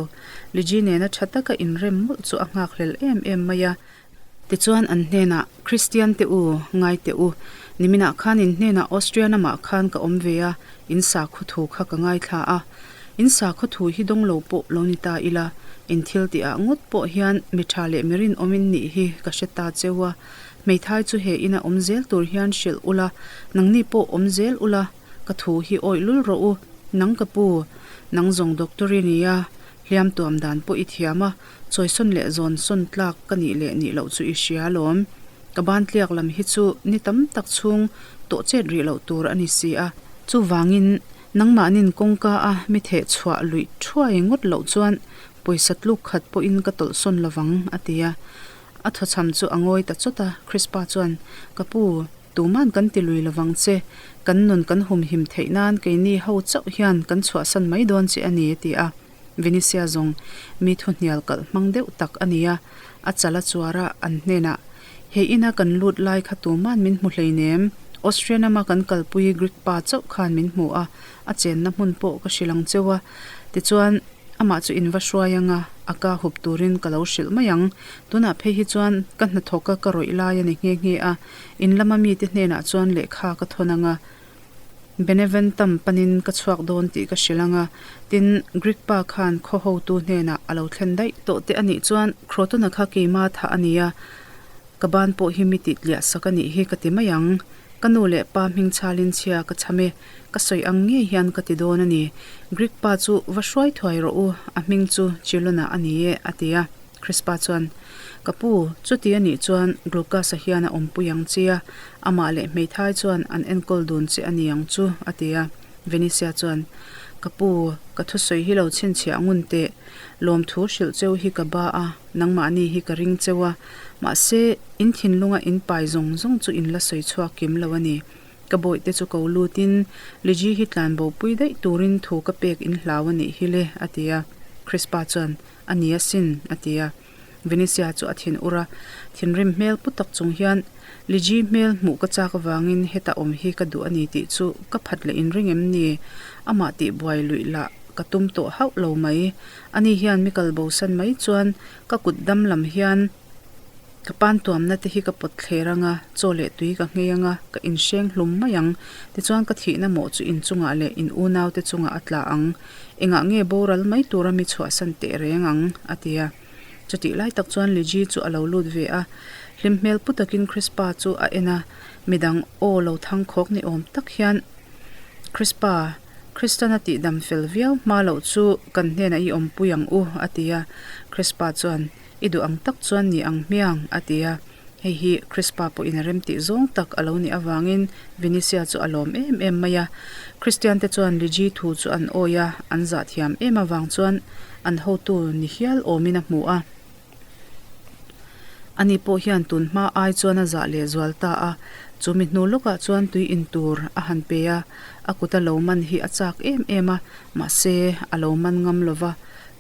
S1: Liji nena tha taka inrem mawlh chu a nghakhlel em em mai a. Tichuan an hnenah, Kristian te u, ngai teh u, niminah khan in hnenah Austria lamah khan ka awm ve a, in sakhaw thu kha ka ngaithla a. In sakhaw thu hi dawng lo pawh lo ni ta ila, in thil tihah ngawt pawh hian mi tha leh mi rinawm in nih hi ka hre ta cheu a. Hmeithai chu he ina awm zel tur hian hrilh ula, nangni pawh awm zel ula, ka thu hi awih lul rawh u. Nang ka pu, nang zawng doctor i nia, hliam tuam dan pawh i thiam a, Chawisawn leh zawn sawn tlak ka nih leh nih loh chu i hria alawm. Ka ban tliak lam hi chu ni tam tak chhung tawh chet rih loh tur a ni si a. Chuvangin, nangmahnin kawngka a mi theh chhuah luih thuai ngawt loh chuan pawisa tluk khat pawhin ka tawlh sawn lovang, a ti a. A thawchham chu a ngawi ta chawt a, Crispa chuan, Ka pu, tuman kan ti lui lovang che. Kan nun kan humhim theih nan keini ho chauh hian kan chhuahsan mai dawn che a ni, a ti a. Venisia zawng mi thu hnial kalh hmang deuh tak a ni a, a chal a chuar a, an hnenah, He ina kan lut lai kha tuman min hmu hleinem, Austrian ama kan kalpui Greek pa chauh khan min hmu a, a chenna hmun pawh ka hrilh ang cheu a, tichuan amah chu in va hruai anga a ka hup turin ka lo hrilh mai ang, tunah phei hi chuan ka hnathawka ka rawih lai a ni nghe nghe a, in lama mite hnenah chuan lehkha ka thawn anga. Beneventum panin ka chhuak dawn tih ka hrilh ang a, tin, Greek pa khan khaw hotu hnenah a lo thlen daih tawh te a nih chuan Crotona kha keima thah a ni a, ka ban pawh hi mi tih tliah sak a nih hi ka ti mai ang. Ka nu leh pa hming chhalin chhia ka cham e, ka sawi ang ngei hian ka ti dawn a ni. Greek pa chu va hruai thuai rawh u, a hming chu Chilona a ni e, a ti a. Crispa chuan, Ka pu, chuti a nih chuan Glucas-a hian a awmpui ang che a, amah leh hmeithai chuan an enkawl dun che a ni ang chu, a ti a. Venisia chuan, Ka pu, ka thusawi hi lo chhinchhiah ngun teh. Lawmthu hrilh cheu hi ka ba a, nangmahni hi ka ring cheu a. Mahse, in thinlunga in pai zawng zawng chu in la sawi chhuak kim lo a ni. Ka bawihte chu ko lutin, Liji hi tlanbopui daih turin thu ka pek in hlau a nih hi le, a ti a. Crispa chuan, A ni asin, a ti a. Venisia chu a thin ur a, thinrim hmel pu tak chung hian, Liji hmel hmuh ka chak avangin heta awm hi ka duh a ni tih chu ka phat leh inring em ni? Amah tih buai luih lah ka tum tawh hauh lo mai. Ani hian mi kal bosan mai chuan ka kut dam lam hian Ka pan tuamna te hi ka pawt thler anga, chaw leh tui ka nghei anga, ka inhreng hlum mai ang. Tichuan ka thihna mawh chu in chungah leh in unaute chungah a tla ang. Engah nge boral mai tura mi chhuahsan teh reng ang? a ti a. Chutih lai tak chuan Liji chu a lo lut ve a. Hlim hmel pu takin Crispa chu a en a, midang aw lo thang khawk ni awm tak hian, Crispa, Kristana tihdam fel viau hma loh chu kan hnenah i awmpui ang u, a ti a. Crispa chuan. I duh ang tak chuan ni ang hmiang, a ti a. Hei hi Crispa pawhin a remtih zawng tak a lo nih avangin Venetia chu a lawm em em mai a. Kristiante chuan Ligi thu chu an awi a, an zah thiam em avang chuan an hotu ni hial awmin a hmu a. Ani pawh hian tun hma ai chuan a zah leh zual ta a, chu mi hnu lawkah chuan tui in tur a han pe a, a kut a lo man hi a chak em em a, mahse a lo man ngam lo va.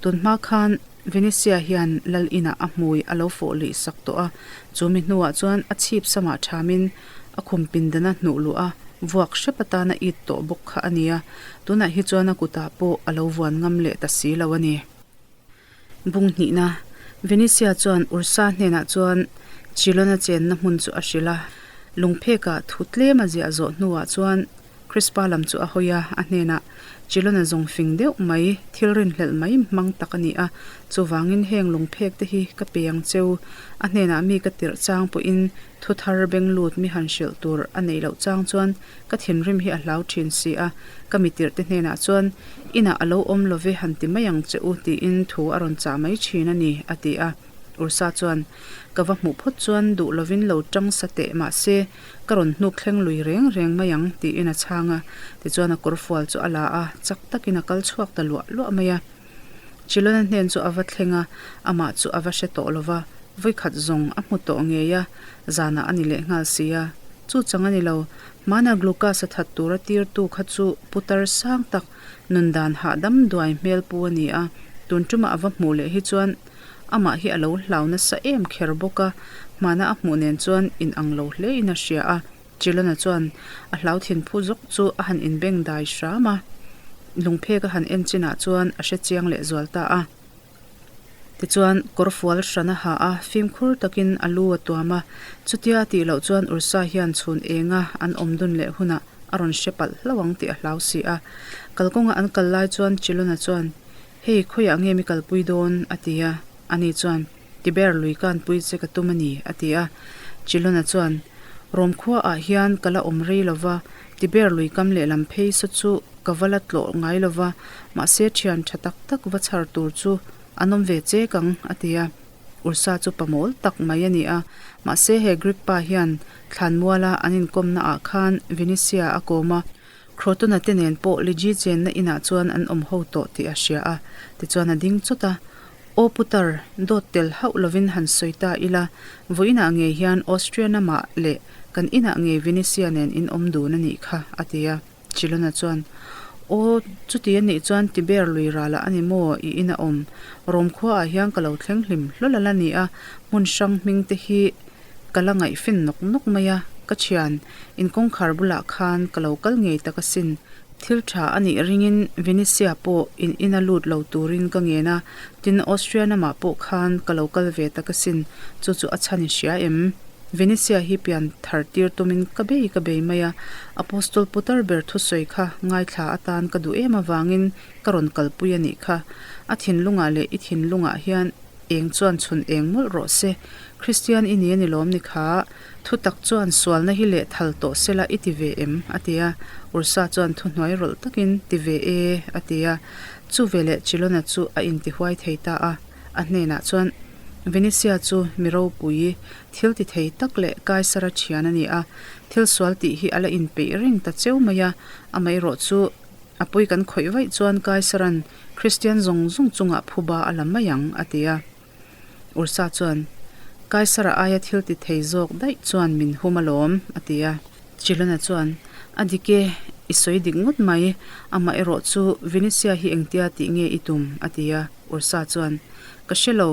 S1: Tun hma khan Venetia hian lal inah a hmui a lo fawh luih sak tawh a, chu mi hnuah chuan a chhip samah thamin a khum pindana hnuh luh a, vuak hrep atana it tawh bawk kha a ni a, tunah hi chuan a kutah pawh a lo vuan ngam leh ta si lo a ni. Bung hnihna, Venetia chuan Ursa hnenah chuan Chilona chenna hmun chu a hrilh a, lungphekah thu tlem a ziah zawh hnuah chuan Crispa lam chu a hawi a, a hnenah, Chilona zawng fing deuh mai, thil rinhlelh mai hmang tak a ni a, chuvangin heng lungphek te hi ka pe ang cheu. A hnenah mi ka tirh chang pawhin thu thar beng lut mi han hrilh tur a neih loh chang chuan ka thinrim hi a hlau thin si a, ka mi tirh te hnenah chuan inah a lo awm lo ve han ti mai ang che u tiin thu a rawn chah mai thin a ni, a ti a. Ursa chuan, Ka va hmuh phawt chuan duh lovin lo tang sa teh mahse, Ka rawn hnuk thleng lui reng reng mai ang, tiin a chhang a. Tichuan a kawrfual chu a la a, chak takin a kal chhuak ta luah luah mai a. Chilona hnen chu a va thleng a, amah chu a va hre tawh lo va, vawikhat zawng a hmu tawh ngei a, zanah a ni leh nghal si a. Chu chang a ni lo, hmana Glucas a that tura tirtu kha chu putar sang tak, nun dan hahdam duai hmel pu a ni a, tun ṭuma a va hmuh leh hi chuan Amah hi a lo hlau nasa em kher bawk a, hmana a hmuh nen chuan in ang lo hle in a hria a. Chilona chuan a hlau thin phu zawk chu a han inbeng dai hram a, lungphek a han en chinah chuan a hre chiang leh zual ta a. Tichuan kawrfual hran a ha a, fimkhur takin a lu a tuam a, chutia a tih loh chuan Ursa hian chhun enga an awm dun leh hunah a rawn hre palh hlauh ang tih a hlau si a. Kalkawnga an kal lai chuan Chilona chuan Hei, khawiah nge mi kalpui dawn? a ti a. Ani chuan, Tiber lui kanpui che ka tum a ni, a ti a. Chilona chuan, Rom khuaah hian ka la awm rei lo va, Tiber lui kam lehlam phei saw chu ka va la tlawh ngai lo va, mahse thian tha tak tak va chhar tur chu an awm ve chek ang, a ti a. Ursa chu pamawl tak mai a ni a, mahse he Greek pa hian thlanmuala an inkawmnaah khan Venetia a kawm a, Crotona te nen pawh Ligi chenna inah chuan an awm ho tawh tih a hria a, tichuan a ding chawt a. Aw putar, dawt tel hauh lovin han sawi ta ila, vawiinah ngei hian Austria namah leh kan inah ngei Venetia nen in awm dun a nih kha, a ti a. Chilona chuan, Aw, chuti a nih chuan Tiber lui ralah a ni maw i in a awm? Rom khuaah hian ka lo thleng hlim hlawl a la ni a, hmun hrang hming te hi Ka la ngaihfin nawk nawk mai a, ka thian, in kawngkhar bulah khan ka lo kal ngei tak asin. Thil tha a nih ringin Venetia pawh in ina lut lo turin ka ngen a, tin Austria lamah pawh khan ka lo kal ve tak asin, chu chu a chhan i hria em? Venetia hi pian thar tir tumin ka bei ka bei mai a, Apostol putar ber thusawi kha ngaithla atan ka duh em avangin ka rawn kalpui a nih kha. A thinlungah leh i thinlungah hian eng chuan chhun eng mawlh rawh se. Kristian i ni a ni lawm ni kha? Thu tak chuan sualna hi leh thal tawh sela i ti ve em? a ti a. Ursa chuan thu hnuai rawlh takin, Ti ve e, a ti a. Chu veleh Chilona chu a intihuai thei ta a. A hnenah chuan, Venetia chu mi ropui, thil ti thei tak leh Kaisara thian a ni a. Thil sual tih hi a la inpeih reng ta cheu mai a. Amaherawh chu a pawi kan khawih vaih chuan Kaisaran Kristian zawng zawng chungah phuba a la mai ang, a ti a. Ursa chuan, Kaisara aia thil ti thei zawk daih chuan min hum alawm, a ti a. Chilona chuan, A dik e, i sawi dik ngawt mai, amah erawh chu Venetia hi engtia tih nge i tum? a ti a. Ursa chuan, Ka hre lo,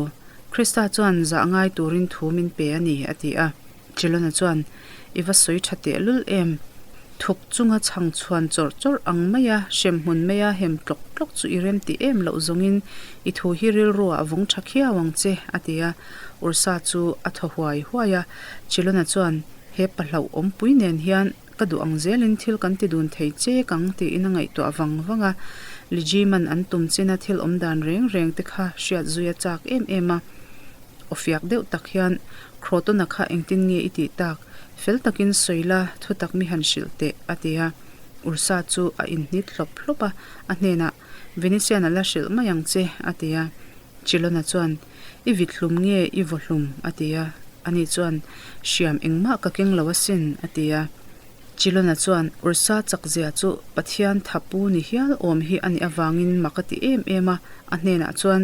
S1: Krista chuan zah ngai turin thu min pe a ni, a ti a. Chilona chuan, I va sawi tha tehlul em? Thuk chunga chhang chhuan chawrh chawrh ang maia hremhmun maia hem tlawk tlawk chu i rem ti em loh zawngin i thu hi rilruah a vawng tha khiau ang che, a ti a. Ursa chu a thaw huai huai a. Chilona chuan, He pa hlauh awmpui nen hian ka duh ang zelin thil kan ti dun thei chek ang, tiin a ngaihtuah vang vang a. Lijiman an tum china thil awm dan reng reng te kha hriat zui a chak em em a. Aw fiak deuh tak hian, Crotona kha engtin nge i tih tak? Fel takin sawi la, thutak mi han hrilh teh, a ti a. Ursa chu a inhnit hlawp hlawp a, a hnenah, Venetian a la hrilh mai ang che, a ti a. Chilona chuan, I vit hlum nge i vaw hlum? a ti a. Ani chuan, Hriam engmah ka keng lo asin, a ti a. Chilona chuan, Ursa chakzia chu Pathian thapu ni hial awm hi a nih avangin mak a ti em em a. A hnenah chuan,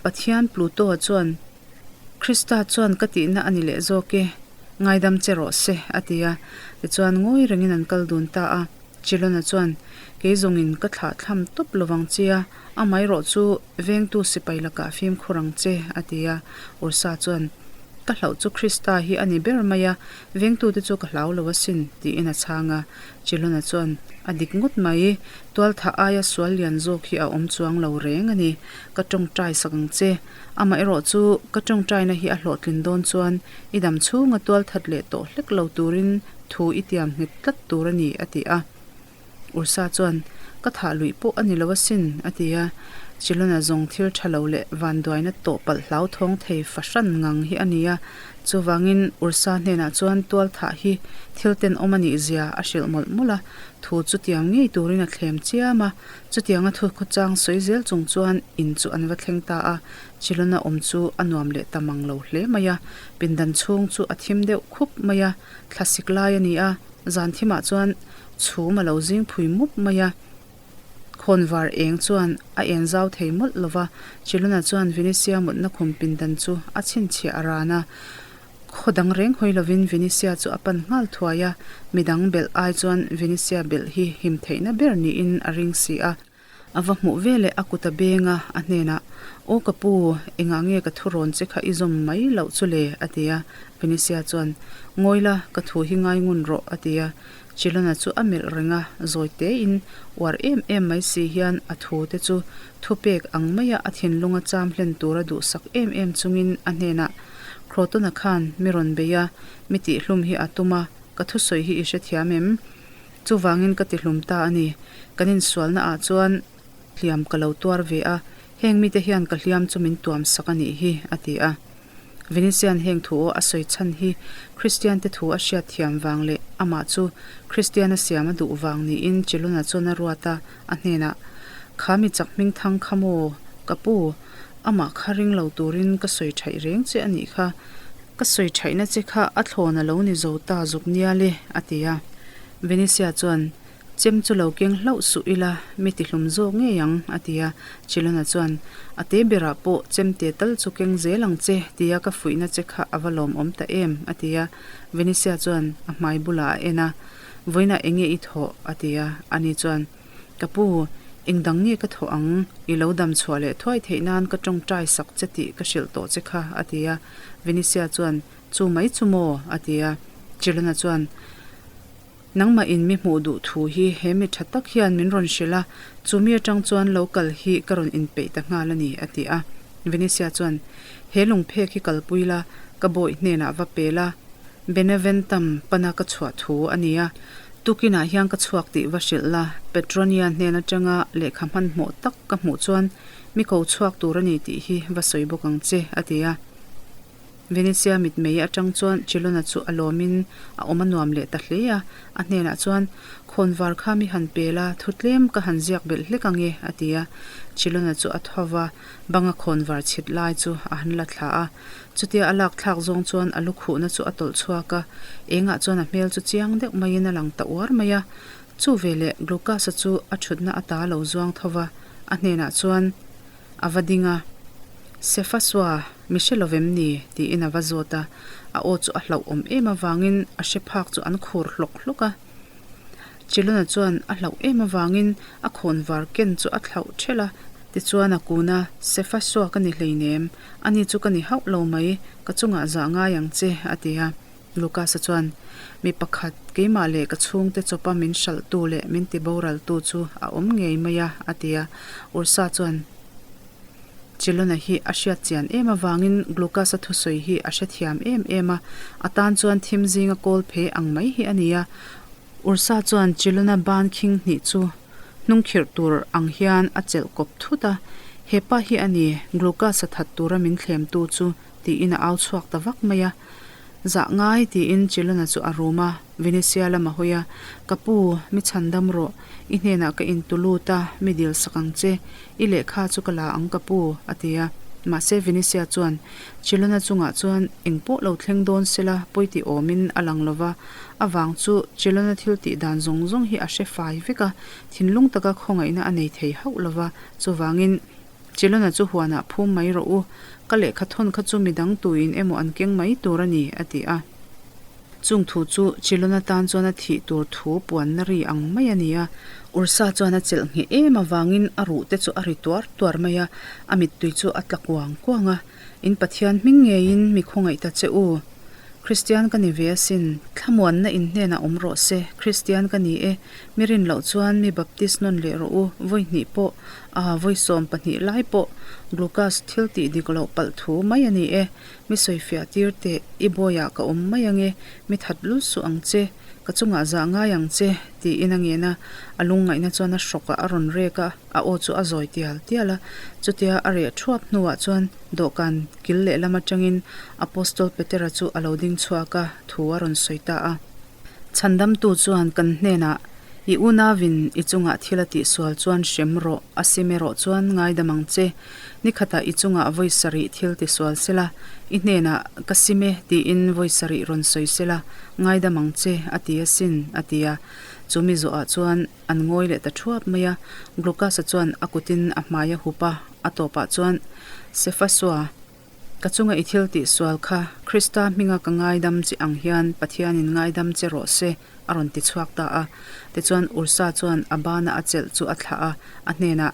S1: Pathian Pluto-a chuan Krista chuan ka tihna a ni leh zawk e, ngaidam che rawh se, a ti a. Tichuan ngawi rengin an kal dun ta a. Chilona chuan, Kei zawngin ka thlah thlam tawp lovang chia, amaherawh chu vengtu sipai lakah fimkhur ang che, a ti a. Ursa chuan, Ka hlauh chu Krista hi a ni ber mai a, vengtute chu ka hlau lo asin, tiin a chhang a. Chilona chuan, A dik ngawt mai, tualthah aia sual lian zawk hi a awm chuang lo reng a ni, ka tawngtai sak ang che. Amaherawh chu ka tawngtaina hi a hlawhtlin dawn chuan i dam chhunga tualthat leh tawh hlek lo turin thu i tiam nghet tlat tur a ni, a ti a. Ursa chuan, Ka thah luih pawh a ni lo asin, a ti a. Chilona zawng thil tha lo leh vanduaina tawh palh hlauthawng thei fahran ngang hi a ni a. Chuvangin Ursa hnenah chuan tualthah hi thil tenawm a nih zia a hrilh mawlh mawlh a, thu chu tiam ngei turin a thlem chiam a. Chutianga thu khawchang sawi zel chung chuan in chu an va thleng ta a, Chilona awm chu a nuam leh ta mang lo hle mai a, pindan chhung chu a thim deuh khup mai a, thlasik lai a ni a, zan thimah chuan chhum a lo zing phui mup mai a, khawnvar eng chuan a en zau thei mawlh lo va, Chilona chuan Venetia mutna khum pindan chu a chhinchhiah a ran a. Khaw dang reng hawi lovin Venetia chu a pan nghal thuai a, midang belh ai chuan Venetia belh hi him theihna ber niin a ring si a. A va hmuh veleh a kut a beng a, a hnenah, Aw ka pu, engah nge ka thurawn che kha i zawm mai loh chu le? a ti a. Venetia chuan, Ngawi la, ka thu hi ngai ngun rawh, a ti a. Chilona chu a melh reng a, zawi tein uar em em mai si hian a thu te chu thupek ang maia a thinlunga cham hlen tura duhsak em em chungin a hnenah, Crotona khan mi rawn bei a, mi tihhlum hi a tum a, ka thusawi hi i hrethiam em? Chuvangin ka tihlum ta a ni. Kan insualna ah chuan hliam ka lo tuar ve a, heng mite hian ka hliam chu min tuam sak a nih hi, a ti a. Venetian heng thu aw a sawi chhan hi Kristian te thu a hriat thiam vang leh amah chu Kristian a siam a duh vang niin Chiluna chuan a ruat a, a hnenah, Kha mi chak hming thang kha maw, ka pu, amah kha ring lo turin ka sawi thaih reng che a nih kha, ka sawi thaihna che kha a thlawn a lo ni zo ta zuk nial e, a ti a. Venetia chuan, Chem chu lo keng hlauh suh ila, mi ti hlum zawk ngei ang, a ti a. Chilona chuan, A te berah pawh chemte tal chu keng zel ang che, tia ka fuihna che kha a va lawmawm ta em, a ti a. Venetia chuan a hmai bulah a en a, Vawiinah eng nge i thawh? a ti a. Ani chuan, Ka pu, eng dang nge ka thawh ang? I lo dam chhuah leh thuai theih nan ka tawngtai sak che tih ka hrilh tawh che kha, a ti a. Venetia chuan, Chu mai chu maw? a ti a. Chilona chuan, Nangmah in mi hmuh duh thu hi he mi tha tak hian min rawn hrilh a, chu mi atang chuan lo kal hi ka rawn inpeih ta nghal a ni, a ti a. Venetia chuan, He lungphek hi kalpui la, ka bawih hnenah va pe la, Beneventum pana ka chhuah thu a ni a, tukinah hian ka chhuak tih va hrilh la, Petronia hnen atanga lehkha hmanhmawh tak ka hmuh chuan mi ko chhuak tur a ni tih hi va sawi bawk ang che, a ti a. Venetia mitmei atang chuan Chilona chu a lawmin a awm a nuam leh ta hle a, a hnenah chuan, Khawnvar kha mi han pel a, thu tlem ka han ziak belh hlek ang e, a ti a. Chilona chu a tho va, banga khawnvar chhit lai chu a han la thla a. Chutia a lak thlak zawng chuan a lukhuhna chu a tawlh chhuak a, engah chuan a hmel chu chiang deuh maiin a lang ta uar mai a. Chu veleh Glucas-a chu a thutna ata lo zuang tho va, a hnenah chuan, A va ding a, Sefasua, mi hre lovem ni? tiin a va zawt a, a aw chu a hlauhawm em avangin a hre phak chu an khur hlawk hlawk a. Chilona chuan a hlauh em avangin a khawnvar ken chu a thlauh ṭhelh a, tichuan a kun a, Sefasua ka ni hleinem, ani chu ka ni hauh lo mai, ka chungah zah ngai ang che, a ti a. Lucas-a chuan, Mi pakhat, keimah leh ka chhungte chawpa min hralhtu leh min tiboraltu chu a awm ngei mai a, a ti a. Ursa chuan Chilona hi a hriat chian em avangin Glucas-a thusawi hi a hrethiam em em a, a tan chuan thim zinga kawl phe ang mai hi a ni a. Ursa chuan Chilona ban khing hnih chu hnungkhirh tur ang hian a chelh kawp thut a, Hepa hi a ni, Glucas-a that tura min thlemtu chu, tiin a au chhuak ta vak mai a. Zah ngai tiin Chilona chu a rum a, Venetia lam a hawi a, Ka pu, mi chhan dam rawh, i hnenah ka intu lut a, mi dil sak ang che, i lehkha chu ka la ang ka pu, a ti a. Mahse Venetia chuan Chilona chungah chuan eng pawh lo thleng dawn sela pawi tih awmin a lang lova, a vang chu Chilona thil tih dan zawng zawng hi a hre fai vek a, thinlung taka khawngaihna a nei thei hauh lova, chuvangin Chilona chu huanah phum mai rawh u, ka lehkha thawn kha chu midang tuin emaw an keng mai tur a ni, a ti a. Chung thu chu Chilona tan chuan a thih tur thu puanna ri ang mai a ni a. Ursa chuan a chelh ngheh em avangin a ruh te chu a ri tuar tuar mai a, a mittui chu a tla kuang kuang a. In Pathian hming ngeiin mi khawngaih ta che u. Kristian ka ni ve asin. Thlamuanna in hnenah awm rawh se. Kristian ka ni e. Mi rin loh chuan mi baptist nawn leh rawh u. Vawi hnih pawh, aa vawi 12 lai pawh Glucas thil tih dik loh palh thu mai a ni e. Mi sawifiah tir teh, i bawiah ka awm mai ange, mi that lul suh ang che, ka chungah zah ngai ang che, tiin a ngen a. A lungngaihna chuan a hrawkah a rawn rek a, a aw chu a zawi tial tial a. Chutia a reh thuap hnuah chuan dawhkan kil lehlam atangin Apostol Petera chu a lo ding chhuak a, thu a rawn sawi ta a. Chhandamtu chuan kan hnenah, I unauin i chungah thil a tihsual chuan hrem rawh, a sim erawh chuan ngaidam ang che. Ni khatah i chungah vawi sarih thil tisual sela, i hnenah, Ka sim e, tiin vawi sarih rawn sawi sela, ngaidam ang che, a ti asin, a ti a. Chu mi zawhah chuan an ngawi leh ta thuap mai a. Glucas-a chuan a kutin a hmai a hup a, a tawpah chuan, Cephasua, Ka chunga i thil tih sual kha Krista hminga ka ngaidam che ang hian Pathianin ngaidam che rawh se, a rawn ti chhuak ta a. Tichuan Ursa chuan a bana a chelh chu a thlah a, a hnenah,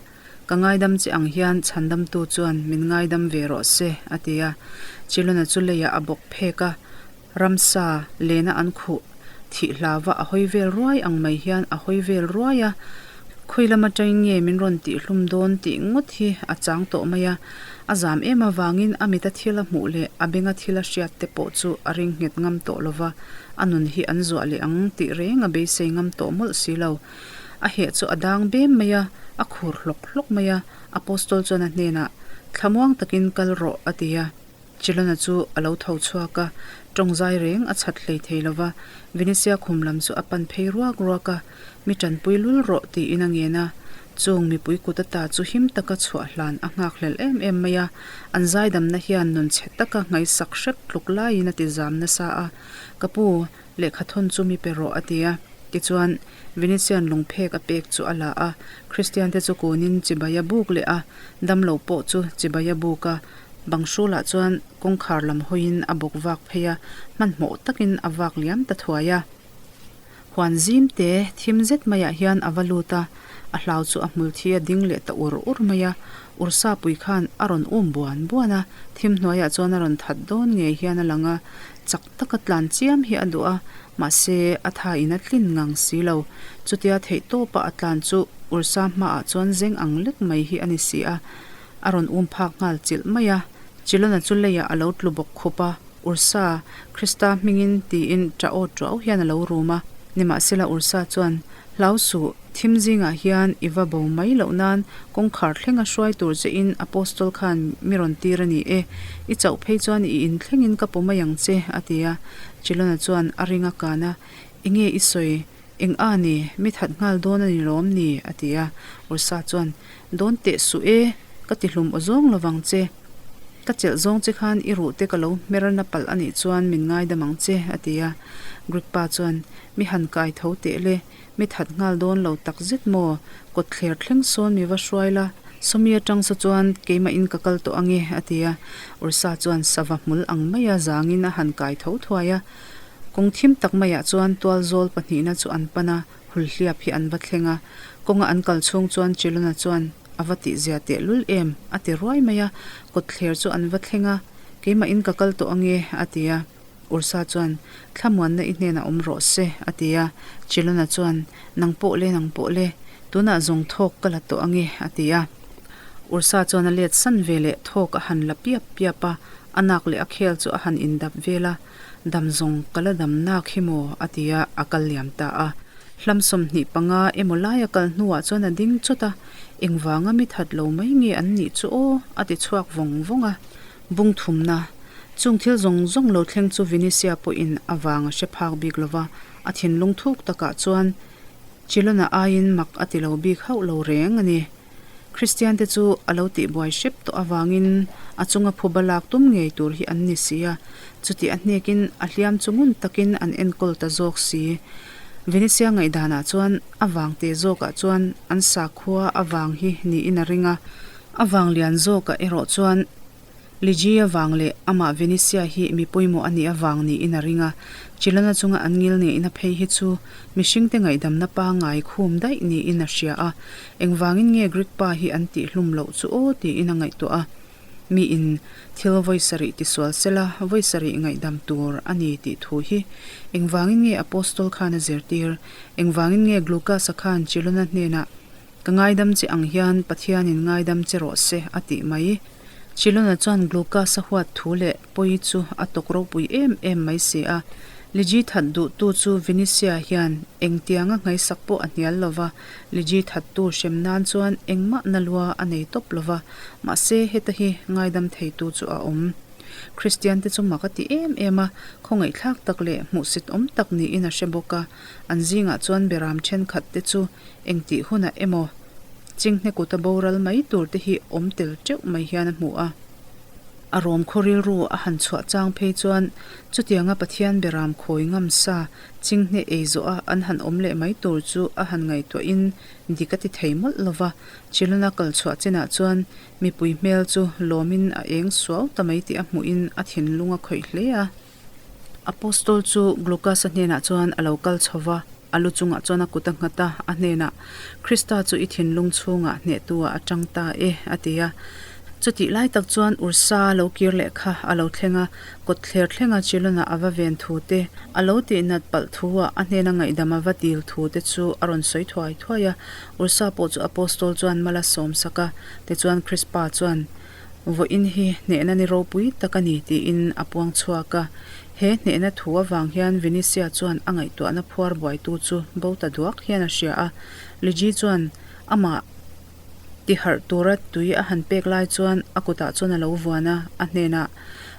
S1: Ka ngaidam che ang hian chhandamtu chuan min ngaidam ve rawh se, a ti a. Chilona chu leiah a bawk phek a, ramsa lena an khuh thih hlauva a hawi vel ruai ang mai hian a hawi vel ruai a, khawi lam atangin nge min rawn tihhlum dawn tih ngawt hi a chang tawh mai a, a zam em avangin a mita thil a hmuh leh a benga thil a hriat te pawh chu a ring nghet ngam tawh lova, a nun hi an zuah leh ang tih reng a beisei ngam tawh mawlh si lo. A heh chu a dang bem mai a, a khur hlawk hlawk mai a, Apostol chuan a hnenah, Thlamuang takin kal rawh a ti a. Chilona chu a lo tho chhuak a, tawng zai reng a chhat hlei thei lo va, Venetia khum lam chu a pan phei ruak ruak a, Mi tanpui lul rawh tiin a ngen a. Chung mipui kut ata chu him taka chhuah hlan a nghakhlel em em mai a, an zaidamna hian nun chhe taka ngaihsak hrep tluk laiin a ti zam nasa a, Ka pu, lehkha thawn chu mi pe rawh a ti a. Tichuan, Venetian lungphek a pek chu a la a, Kristiante chu kunin chibai a buk leh a, damlo pawh chu chibai a buk a, Bang hrulah chuan kawngkhar lam hawiin a bawk vak phei a, hmanhmawh takin a vak liam ta thuai a. Huan zim te thim zet maiah hian a va lut a, a hlau chu a hmul thi a ding leh ta ur ur mai a. Ursa pui khan a rawn um buan buan a, thim hnuaiah chuan a rawn that dawn ngei hian a lang a, chak taka tlan chiam hi a duh a, mahse a thain a tlin ngang si lo. Chutia theihtawpa a tlan chu Ursa hmaah chuan zeng ang lek mai hi a ni si a. A rawn um phak nghal chilh mai a, Chilona chu leiah a lo tlu bawk khup a, Ursa, Krista hmingin tiin ṭah aw ṭuau hian a lo rum a. Nimahsela Ursa chuan, Hlau suh, thim zingah hian i va bo mai loh nan kawngkhar thlenga hruai tur che in Apostol khan mi rawn tir a ni e, i chauh phei chuan i in thlengin ka pu mai ang che, a ti a. Chilona chuan a ring a kan a, Enge i sawi? Eng a ni, mi that nghal dawn a ni lawm ni? a ti a. Ursa chuan, Dawn teh suh e, ka ti hlum aw zawng lovang che. Ka chelh zawng che khan i ruh te ka lo hmer na palh a nih chuan min ngaidam ang che, a ti a. Greek pa chuan, Mi han kai tho teh le, mi that nghal dawn lo tak zet maw? Kawtthler thleng sawn mi va hruai la, sawmi atang saw chuan keimahin ka kal tawh ange, a ti a. Ursa chuan sava hmul ang maia zangin a han kai tho thuai a. Kawng thim tak maiah chuan tual zawl pahnihna chu an pan a, hulhliap hi an va thleng a. Kawnga an kal chhung chuan Chilona chuan a va tihzia tehlul em? a ti ruai mai a, kawtthler chu an va thleng a, Keimahin ka kal tawh ange, a ti a. Ursa chuan, Thlamuanna i hnenah awm rawh se, a ti a. Chilona chuan, Nang pawh le, nang pawh le, tunah zawng thawk ka la tawh ange, a ti a. Ursa chuan a let san ve leh thawk a han la piap piap a, a nak leh a khel chu a han indap vel a. Dam zawng ka la dam nak hi maw? a ti a, a kal liam ta a. Hlam 25 emaw lai a kal hnuah chuan a ding chawt a, Engvanga mi that lo mai nge an nih chu aw? a ti chhuak vawng vawng a. Bung thumna, Chung thil zawng zawng lo thleng chu Vinisia pawhin a vang a hre phak bik lo va, a thinlung thuk takah chuan Chilona aiin mak a ti lo bik hauh lo reng a ni. Kristiante chu a lo tihbuai hrep tawh avangin a chunga phuba lak tum ngei tur hi an ni si a, chuti a hnekin a hliam chu ngun takin an enkawl ta zawk si. Venetia ngaihdanah chuan a vang te zawkah chuan an sakhua a vang hi niin a ring a, a vang lian zawkah erawh chuan Ligia vang leh amah Venetia hi mi pawimawh a nih avang niin a ring a, Chilona chunga an ngil ngeihna phei hi chu mihringte ngaihdamna pangngai khum daih niin a hria a, engvangin nge Greek pa hi an tihhlum loh chu aw tiin a ngaihtuah a. Miin thil vawi sarih tisual sela vawi sarih ngaihdam tur a ni tih thu hi engvangin nge Apostol khan a zirtir? Engvangin nge Glucas-a khan Chilona hnenah Ka ngaidam che ang hian Pathianin ngaidam che rawh se a tih mai? Chilona chuan Glucas-a huat thu leh pawi chu a tawk ropui em em mai si a. Liji that duhtu chu Vinisia hian engtianga nghaisak pawh a hnial lo va, Liji thattu hrem nan chuan engmah na lua a nei tawp lo va, mahse heta hi ngaidam theitu chu a awm. Kristiante chu mak a ti em em a, khawngaihthlak tak leh hmuhsit awm tak niin a hre bawk a, an zingah chuan beram thenkhat te chu engtih hunah emaw chinghne kuta boral mai tur te hi awm tel teuh mai hian a hmu a. A rawm khaw rilru a han chhuah chang phei chuan chutianga Pathian beram khawi ngam sa chinghne ei zawh a an han awm leh mai tur chu a han ngaihtuahin dik a ti thei mawlh lo va, Chilona kal chhuah chinah chuan mipui hmel chu lawmin a eng suau ta mai tih a hmuhin a thinlung a khawih hle a. Apostol chu Glucas-a hnenah chuan a lo kal chho va, a lu chungah chuan a kut a nghat a, a hnenah, Krista chu i thinlung chhungah hnehtu-ah a tang ta e, a ti a. Chutih lai tak chuan Ursa lo kir leh kha a lo thleng a, kawtthler thlenga Chilona a va ven thu te, a lo tihnat palh thu-ah a hnena ngaihdam a va dil thu te chu a rawn sawi thuai thuai a. Ursa pawh chu Apostol chuan mal a sawm sak a, tichuan Krispa chuan, Vawiin hi hnehna ni ropui tak a ni tiin a puang chhuak a. He hnehna thu avang hian Vinicius chuan a ngaihtuahna phuar buaitu chu bo ta duak hian a hria a. Liji chuan amah tiharh tura tui a han pek lai chuan a kutah chuan a lo vuan a, a hnenah,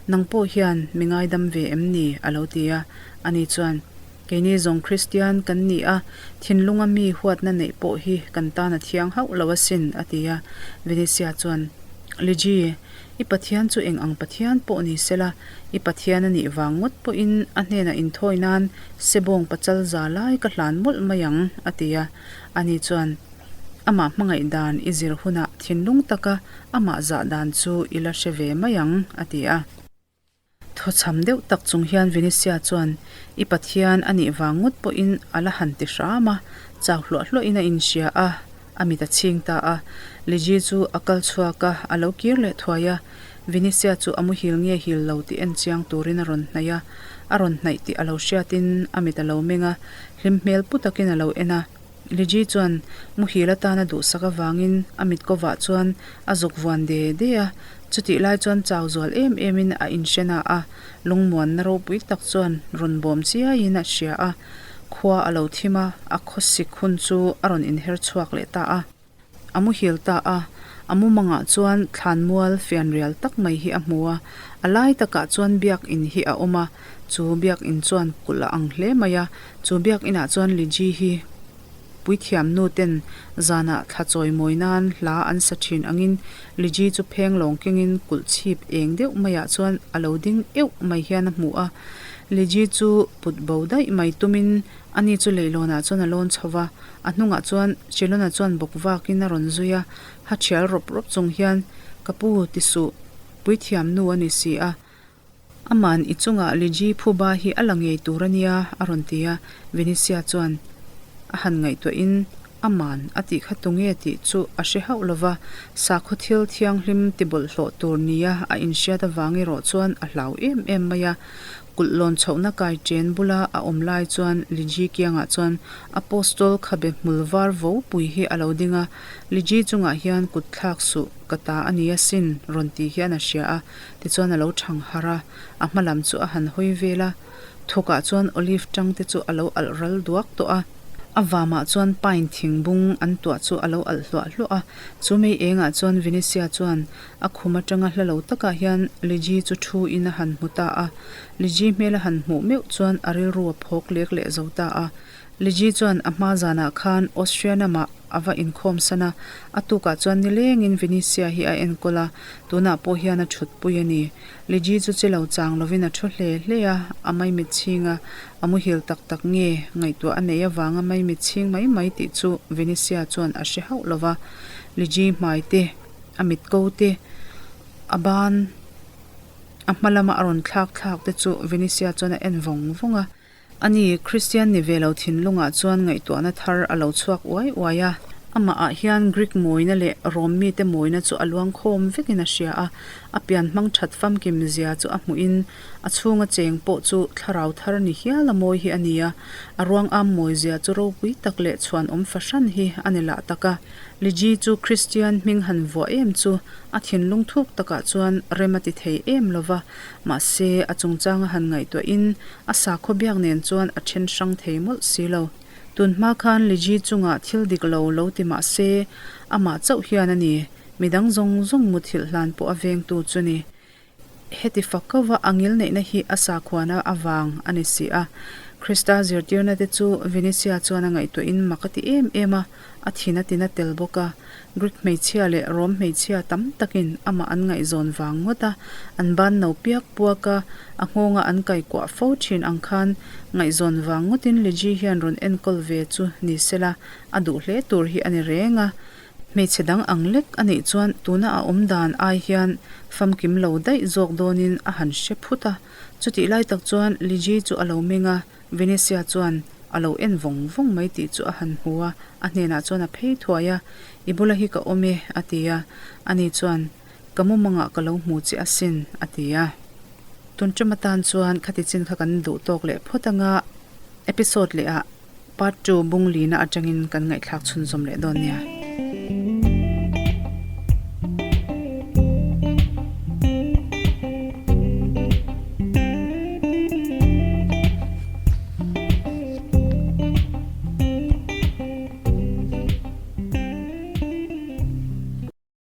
S1: Nang pawh hian mi ngaidam ve em ni? a lo ti a. Ani chuan, Keini zawng Kristian kan ni a, thinlunga mi huatna neih pawh hi kan tan a thiang hauh lo asin, a ti a. Venetia chuan, Liji, i Pathian chu eng ang Pathian pawh ni sela, i Pathian a nih vang ngawt pawhin a hnenah inthawi nan sebawng pachal za lai ka hlan mawlh mai ang, a ti a. Ani chuan, Amah hmangaih dan i zir hunah thinlung taka amah zah dan chu i la hre ve mai ang, a ti a. Thawchham deuh tak chung hian Venetia chuan, I Pathian a nih vang ngawt pawhin a la han ti hram a, chau hluah hluahin a inhria a, a mit a chhing ta a. Liji chu a kal chhuak a, a lo kir leh thuai a. Venetia chu a muhil nge hil lo tih en chiang turin a rawn hnaih a, a rawn hnaih tih a lo hriatin a mit a lo meng a, hlim hmel pu takin a lo en a. Liji chuan muhil atana duhsak avangin a mit kovah chuan a zuk vuan de de a, chutih lai chuan chau zual em emin a inhre na a, lungmuanna ropui tak chuan rawn bawm chiaiin a hria a, khua a lo thim a, a khawsik hun chu a rawn inher chhuak leh ta a. A muhil ta a, a mumangah chuan thlanmual fianrial tak mai hi a hmu a, a lai takah chuan biakin hi a awm a, chu biakin chuan kulh a ang hle mai a, chu biakinah chuan Liji hi puithiam nu ten zanah thla chawi mawi nan hla an sa thin angin Liji chu pheng lawng kengin kulh chhip eng deuh maiah chuan a lo ding euh mai hian a hmu a, Liji chu put bo daih mai tumin ani chu leihlawnah chuan a lawn chho va. A hnungah chuan Chilona chuan bawk vakin a rawn zui a, ha thial rawp rawp chung hian, Ka pu, ti suh, puithiam nu a ni si a, aman i chungah Liji phuba hi a la ngei tur a nia, a rawn ti a. Venetia chuan a han ngaihtuahin aman a tih kha tunge tih chu a hre hauh lo va, sakhaw thil thianghlim ti bawlhhlawh tur nia a inhriat avang erawh chuan a hlau em em mai a. Kulh lawn chhohna kai chen bula a awm lai chuan Liji kiangah chuan Apostol khabe hmul var vo pui hi a lo ding a, Liji chungah hian kut thlak suh, ka ta a ni asin, rawn ti hian a hria a, tichuan a lo thang harh a, a hma lam chu a han hawi vel a. Thawkah chuan olive tang te chu a lo alh ral duak tawh a, a vamah chuan pine thing bung an tuah chu a lo alh hluah hluah a, chu mei engah chuan Venetia chuan A khum atanga hla lo takah hian Liji chu thu in a han hmu ta a. Liji hmel a han hmuh meuh chuan a rilru a phawk lek leh zo ta a. Liji chuan a hma zanah khan Austrian amah a va inkhawm san a, a tukah chuan nilengin Venetia hi a enkawl a, tunah pawh hian a thutpui a ni. Liji chu che lo chang lovin a thu hle hle a, a maimit chhing a, a muhil tak tak nge ngaihtuah a neih avanga maimit chhing mai mai tih chu Venetia chuan a hre hauh lo va. Liji hmai te, a mit ko te, a ban a hma lama a rawn thlak thlak te chu Venetia chuan a en vawng vawng a. Ani, Kristian ni ve lo thinlungah chuan ngaihtuahna thar a lo chhuak uai uai a. Amahah hian Greek mawina leh Rom mite mawina chu a luang khawm vekin a hria a, a pian hmang that famkim zia chu a hmuhin a chhunga cheng pawh chu thlarau thar ni hial a mawi hi a ni a, a ruang am mawi zia chu ropui tak leh chhuanawm fahran hi a ni lah tak a. Liji chu Kristian hming han vuah em chu a thinlung thuk takah chuan rem a ti thei em lo va, mahse a chungchanga han ngaihtuahin a sakhaw biak nen chuan a then hrang thei mawlh si lo. Tun hma khan Liji chungah thil dik lo lo ti mah se, amah chauh hian a ni, midang zawng zawng muthilh hlan pawh a vengtu chu ni. Heti fak kova a ngil neihna hi a sakhuana avang a ni si a. Krista zirtirna te chu Venetia chuan a ngaihtuahin mak a ti em em a, a thin a tina tel bawk a. Greek hmeichhia leh Rom hmeichhia tam takin amah an ngaihzawn vang ngawt a, an ban no piak puak a, a nghawnga an kai kuah fo thin ang khan ngaihzawn vang ngawtin Liji hian rawn enkawl ve chu ni sela a duh hle tur hi a ni reng a. Hmeichhe dang ang lek a nih chuan tuna a awm dan ai hian famkim lo daih zawk dawnin a han hre phut a. Chutih lai tak chuan Liji chu a lo meng a, Venetia chuan a lo en vawng vawng mai tih chu a han hmu a, a hnenah chuan a phei thuai a, I bula hi ka awm e, a ti a. Ani chuan, Ka mumangah ka lo hmu che asin, a ti a. Tun ṭum atan chuan khati chin kha kan duh tawk leh phawt anga episode lehah part ii bung lina aṭangin kan ngaihthlak chhunzawm leh dawn nia.